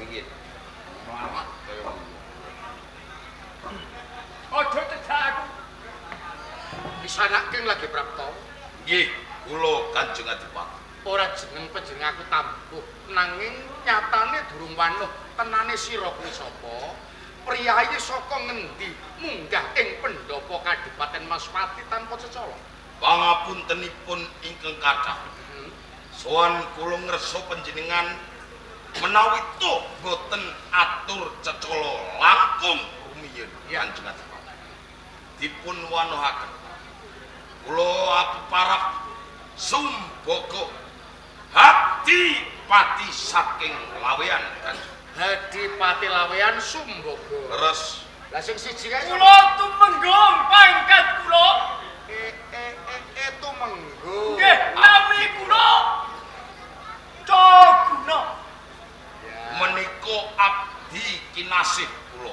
Nggih. Melarat kaya ngono. Aja cecak aku. Disanake lagi prapta. Nggih, kula Kanjeng Adipati. Ora jeneng panjenenganku tambuh, nanging nyatane durung wanuh tenane sira kuwi sapa? Priyayi saka ngendi munggah ing pendopo Kadipaten Maspati tanpa cecala? Pangapuntenipun ingkang kathah. Sowan kula ngersa panjenengan menawi to boten atur cecala langkung rumiyin Kanjeng Adipati. Dipun wanuhaken. Kula apeparap Sumbaga Hadipati saking Laweyan Kanjeng. Hadipati Laweyan Sumbaga. Leres. Lah sing siji kae Kula tumenggung pangkat kula. Tumenggung. Nggih, nami kula Coguna. Menika abdi kinasih kula.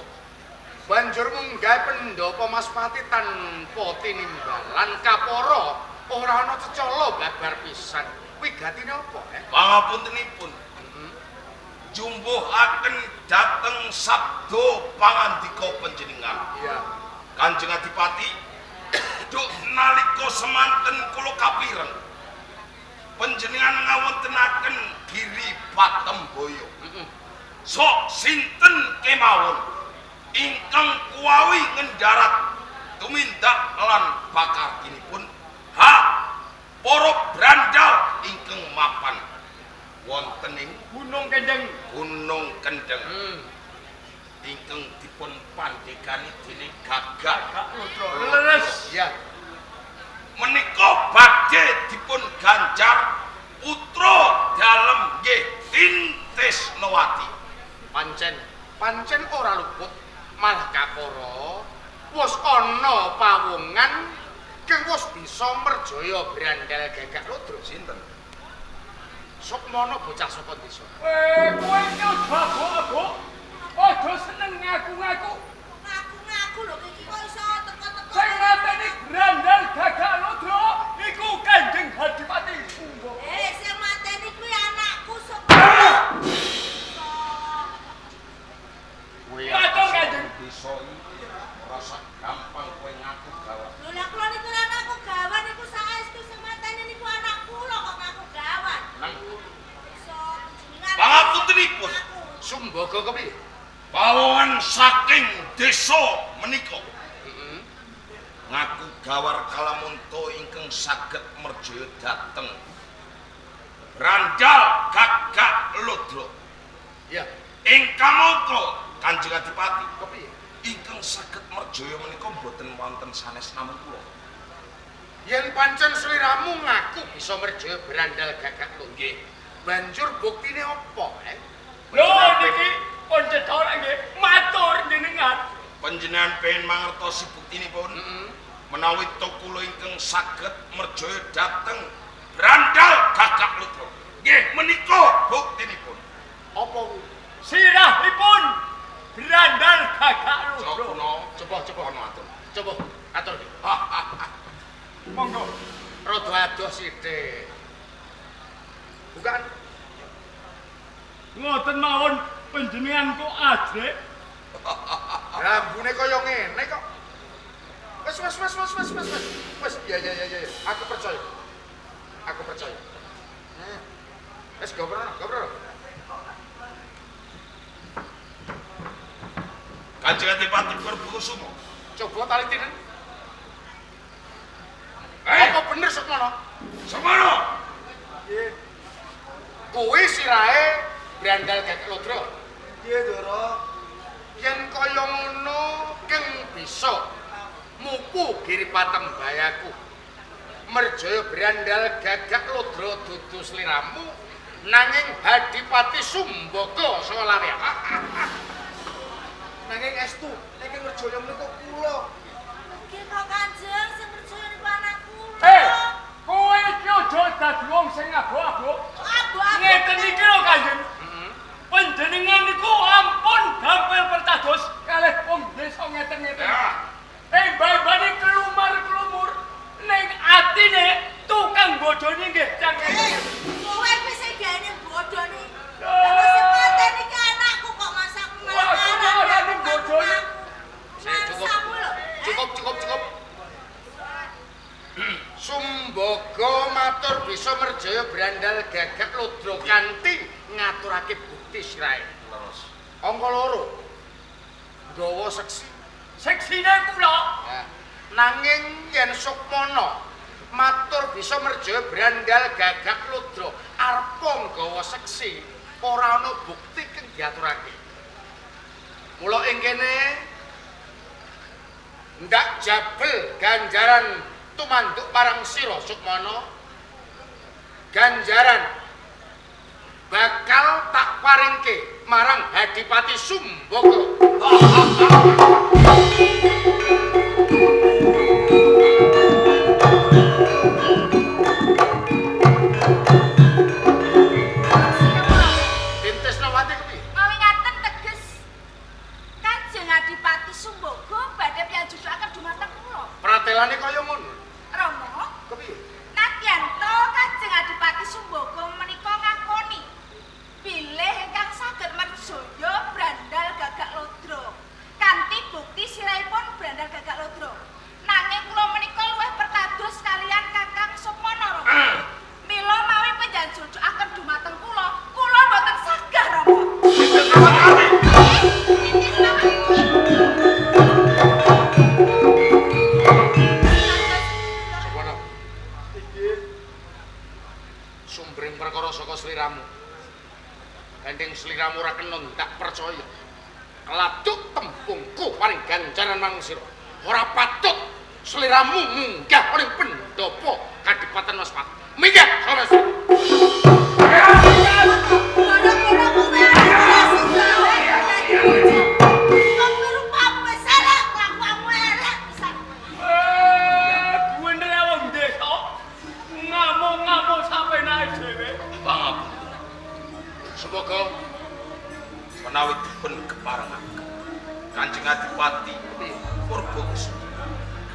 Banjur munggah pendopo Maspati tanpa tinimbalan kapara ora ana cecala babar pisan. Wigatine apa, eh? Pangapuntenipun. Jumbuhaken dhateng sabda pangandika panjenengan. Iya. Kanjeng Adipati, duk nalika semanten kula kapireng panjenengan ngawontenaken Giri Patemboyo. Sok sinten kemawon ingkang kuwawi ngendharat tumindak lan pakartinipun ha para brandal ingkang mapan wonten ing Gunung Kendeng. Gunung Kendeng. Ingkang dipun pandhekani dening Gagak Lodra. Leres. Ya. Menika badhe dipun ganjar putra dalem nggih Tintesnawati. Pancen ora luput malah kapara wis ana pawongan kang wis bisa merjaya brandal Gagak Lodra. Sinten? Sukmana bocah saka desa. Kowe iki aja abok-abok. Aja seneng ngaku-ngaku. Ngaku-ngaku lho iki kok iso teko-teko. Sing mateni brandal Gagak Lodra iku Kanjeng Adipati Sumbaga. Sing mateni kuwi anakku Sukmana. Matur Kanjeng. Desa iki ora sak gampang kowe ngaku gawat. Lho lah kula niku ora ngaku gawat niku saestu sing mateni niku anak kula kok ngaku gawat. Nang iso panjenengan. Pangapuntenipun. Sumbaga kepiye? Pawongan saking desa menika. Ngaku gawar kalamunto ingkang saged merjaya dhateng Brandal Gagak Ludra. Ya. Ing kamangka Kanjeng Adipati kepiye? Ingkang saged merjaya menika mboten wonten sanes namung kula. Yen pancen sliramu ngaku bisa merjaya Brandal Gagak Ludra. Nggih. Banjur buktine apa, eh? Lho niki pun cetha nggih matur jenengan. Panjenengan pengen mangertosi buktinipun? Menawi to kula ingkang saged merjaya dhateng Brandal Gagak Ludra. Nggih menika buktinipun. Apa kuwi? Sirahipun Brandal Gagak Ludra. Coba coba Kono atur. Coba atur. Monggo. Rada adoh sithik. Bukan. Ngoten mawon panjenengan kok ajrek. Rambune kaya ngene kok. Wes wes wes wes wes wes wes. Wes ya ya ya ya. Aku percaya. Aku percaya. Wes gobrol, gobrol. Kanjeng Adipati Purbokusumo. Coba talitinen. Apa bener Sukmono? Sukmono. Nggih. Kuwi sirahe Brandal Gagak Ludra. Nggih, Ndara. Yen kaya ngono keng bisa mupu Giri Patembayaku. Merjaya Brandal Gagak Ludra dudu sliramu nanging Adipati Sumbaga saha larean. Nanging estu niki merjaya menika kula. Nggih kok Kanjeng sing merjaya niku anak kula. Eh, kowe iki aja dadi wong sing abuk-abuk. Abuk-abuk. Ngeten iki lho Kanjeng. Panjenengan niku ampun gampil pertados kalih wong desa ngeten-ngeten. Embah-embane kelumar-kelumur ning atine tukang bodoni nggih cangkem. Kowe kuwi sing gaene bodoni. Lah sing mateni ki anakku kok masak malah bodoni. Cukup. Cukup cukup cukup. Sumbaga matur bisa merjaya Brandal Gagak Ludra kanthi ngaturake bukti sirahe. Leres. Angka loro. Nggawa seksi. Seksine kula. Ya. Nanging yen Sukmana matur bisa merjaya Brandal Gagak Ludra arepa nggawa seksi, ora ana bukti kang diaturake. Mula ing kene ndak jabel ganjaran tumanduk marang sira Sukmana. Ganjaran bakal tak paringke marang Adipati Sumbaga. Tintesnawati kepiye? Mawi ngaten teges Kanjeng Adipati Sumbaga badhe piyajujukaken dumateng kula. Pratelane kaya ngono. Rama, kepiye? Nadyan to Kanjeng Adipati Sumbaga menika ngakoni bilih ingkang saged merjaya Brandal Gagak Ludra kanthi bukti sirahipun Brandal Gagak Ludra. Nanging kula menika luwih pertados kaliyan Kakang Sukmana Rama. Mila mawi panjenengan dumateng kula, kula mboten sagah Rama. Sukmana. Sumbering perkara saka sliramu. Gandeng sliramu ora kena ndak percaya. Keladuk tempungku paring ganjaran marang sira. Ora patut sliramu munggah ning pendopo Kadipaten Waspati. Minggah saka sira. Gara-gara kowe aku gawe dadi bojo. Kok rupamu wis elek, kelakuanmu elek pisan. Bener wong desa ngamuk-ngamuk sapenake dhewe. Pangapunten. Semoga menawi dipun keparengaken Kanjeng Adipati Purbokusumo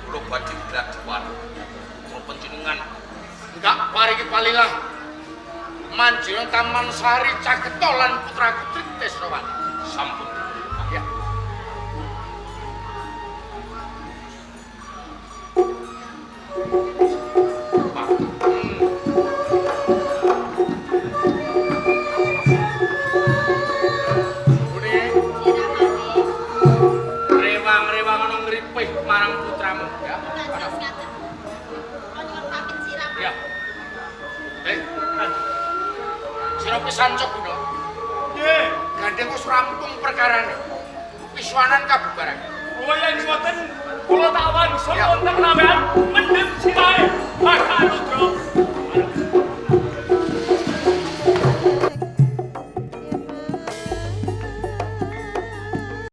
kula badhe gladiwan putra panjenengan ndak paringi palilah manjina Taman Sari Caketa lan putraku Tritesrawati. Sampun. Ya. Rewang-rewang ana ngripih marang putramu ya. Ngaten. Kula nyuwun pamit sirah. Ya. sira pisan Coguna. Nggih. Gandeng wis rampung perkarane. Pisuanan kabubaran. Oh yen ngoten kula tak wangsul wonten lawean mendhet sirahe.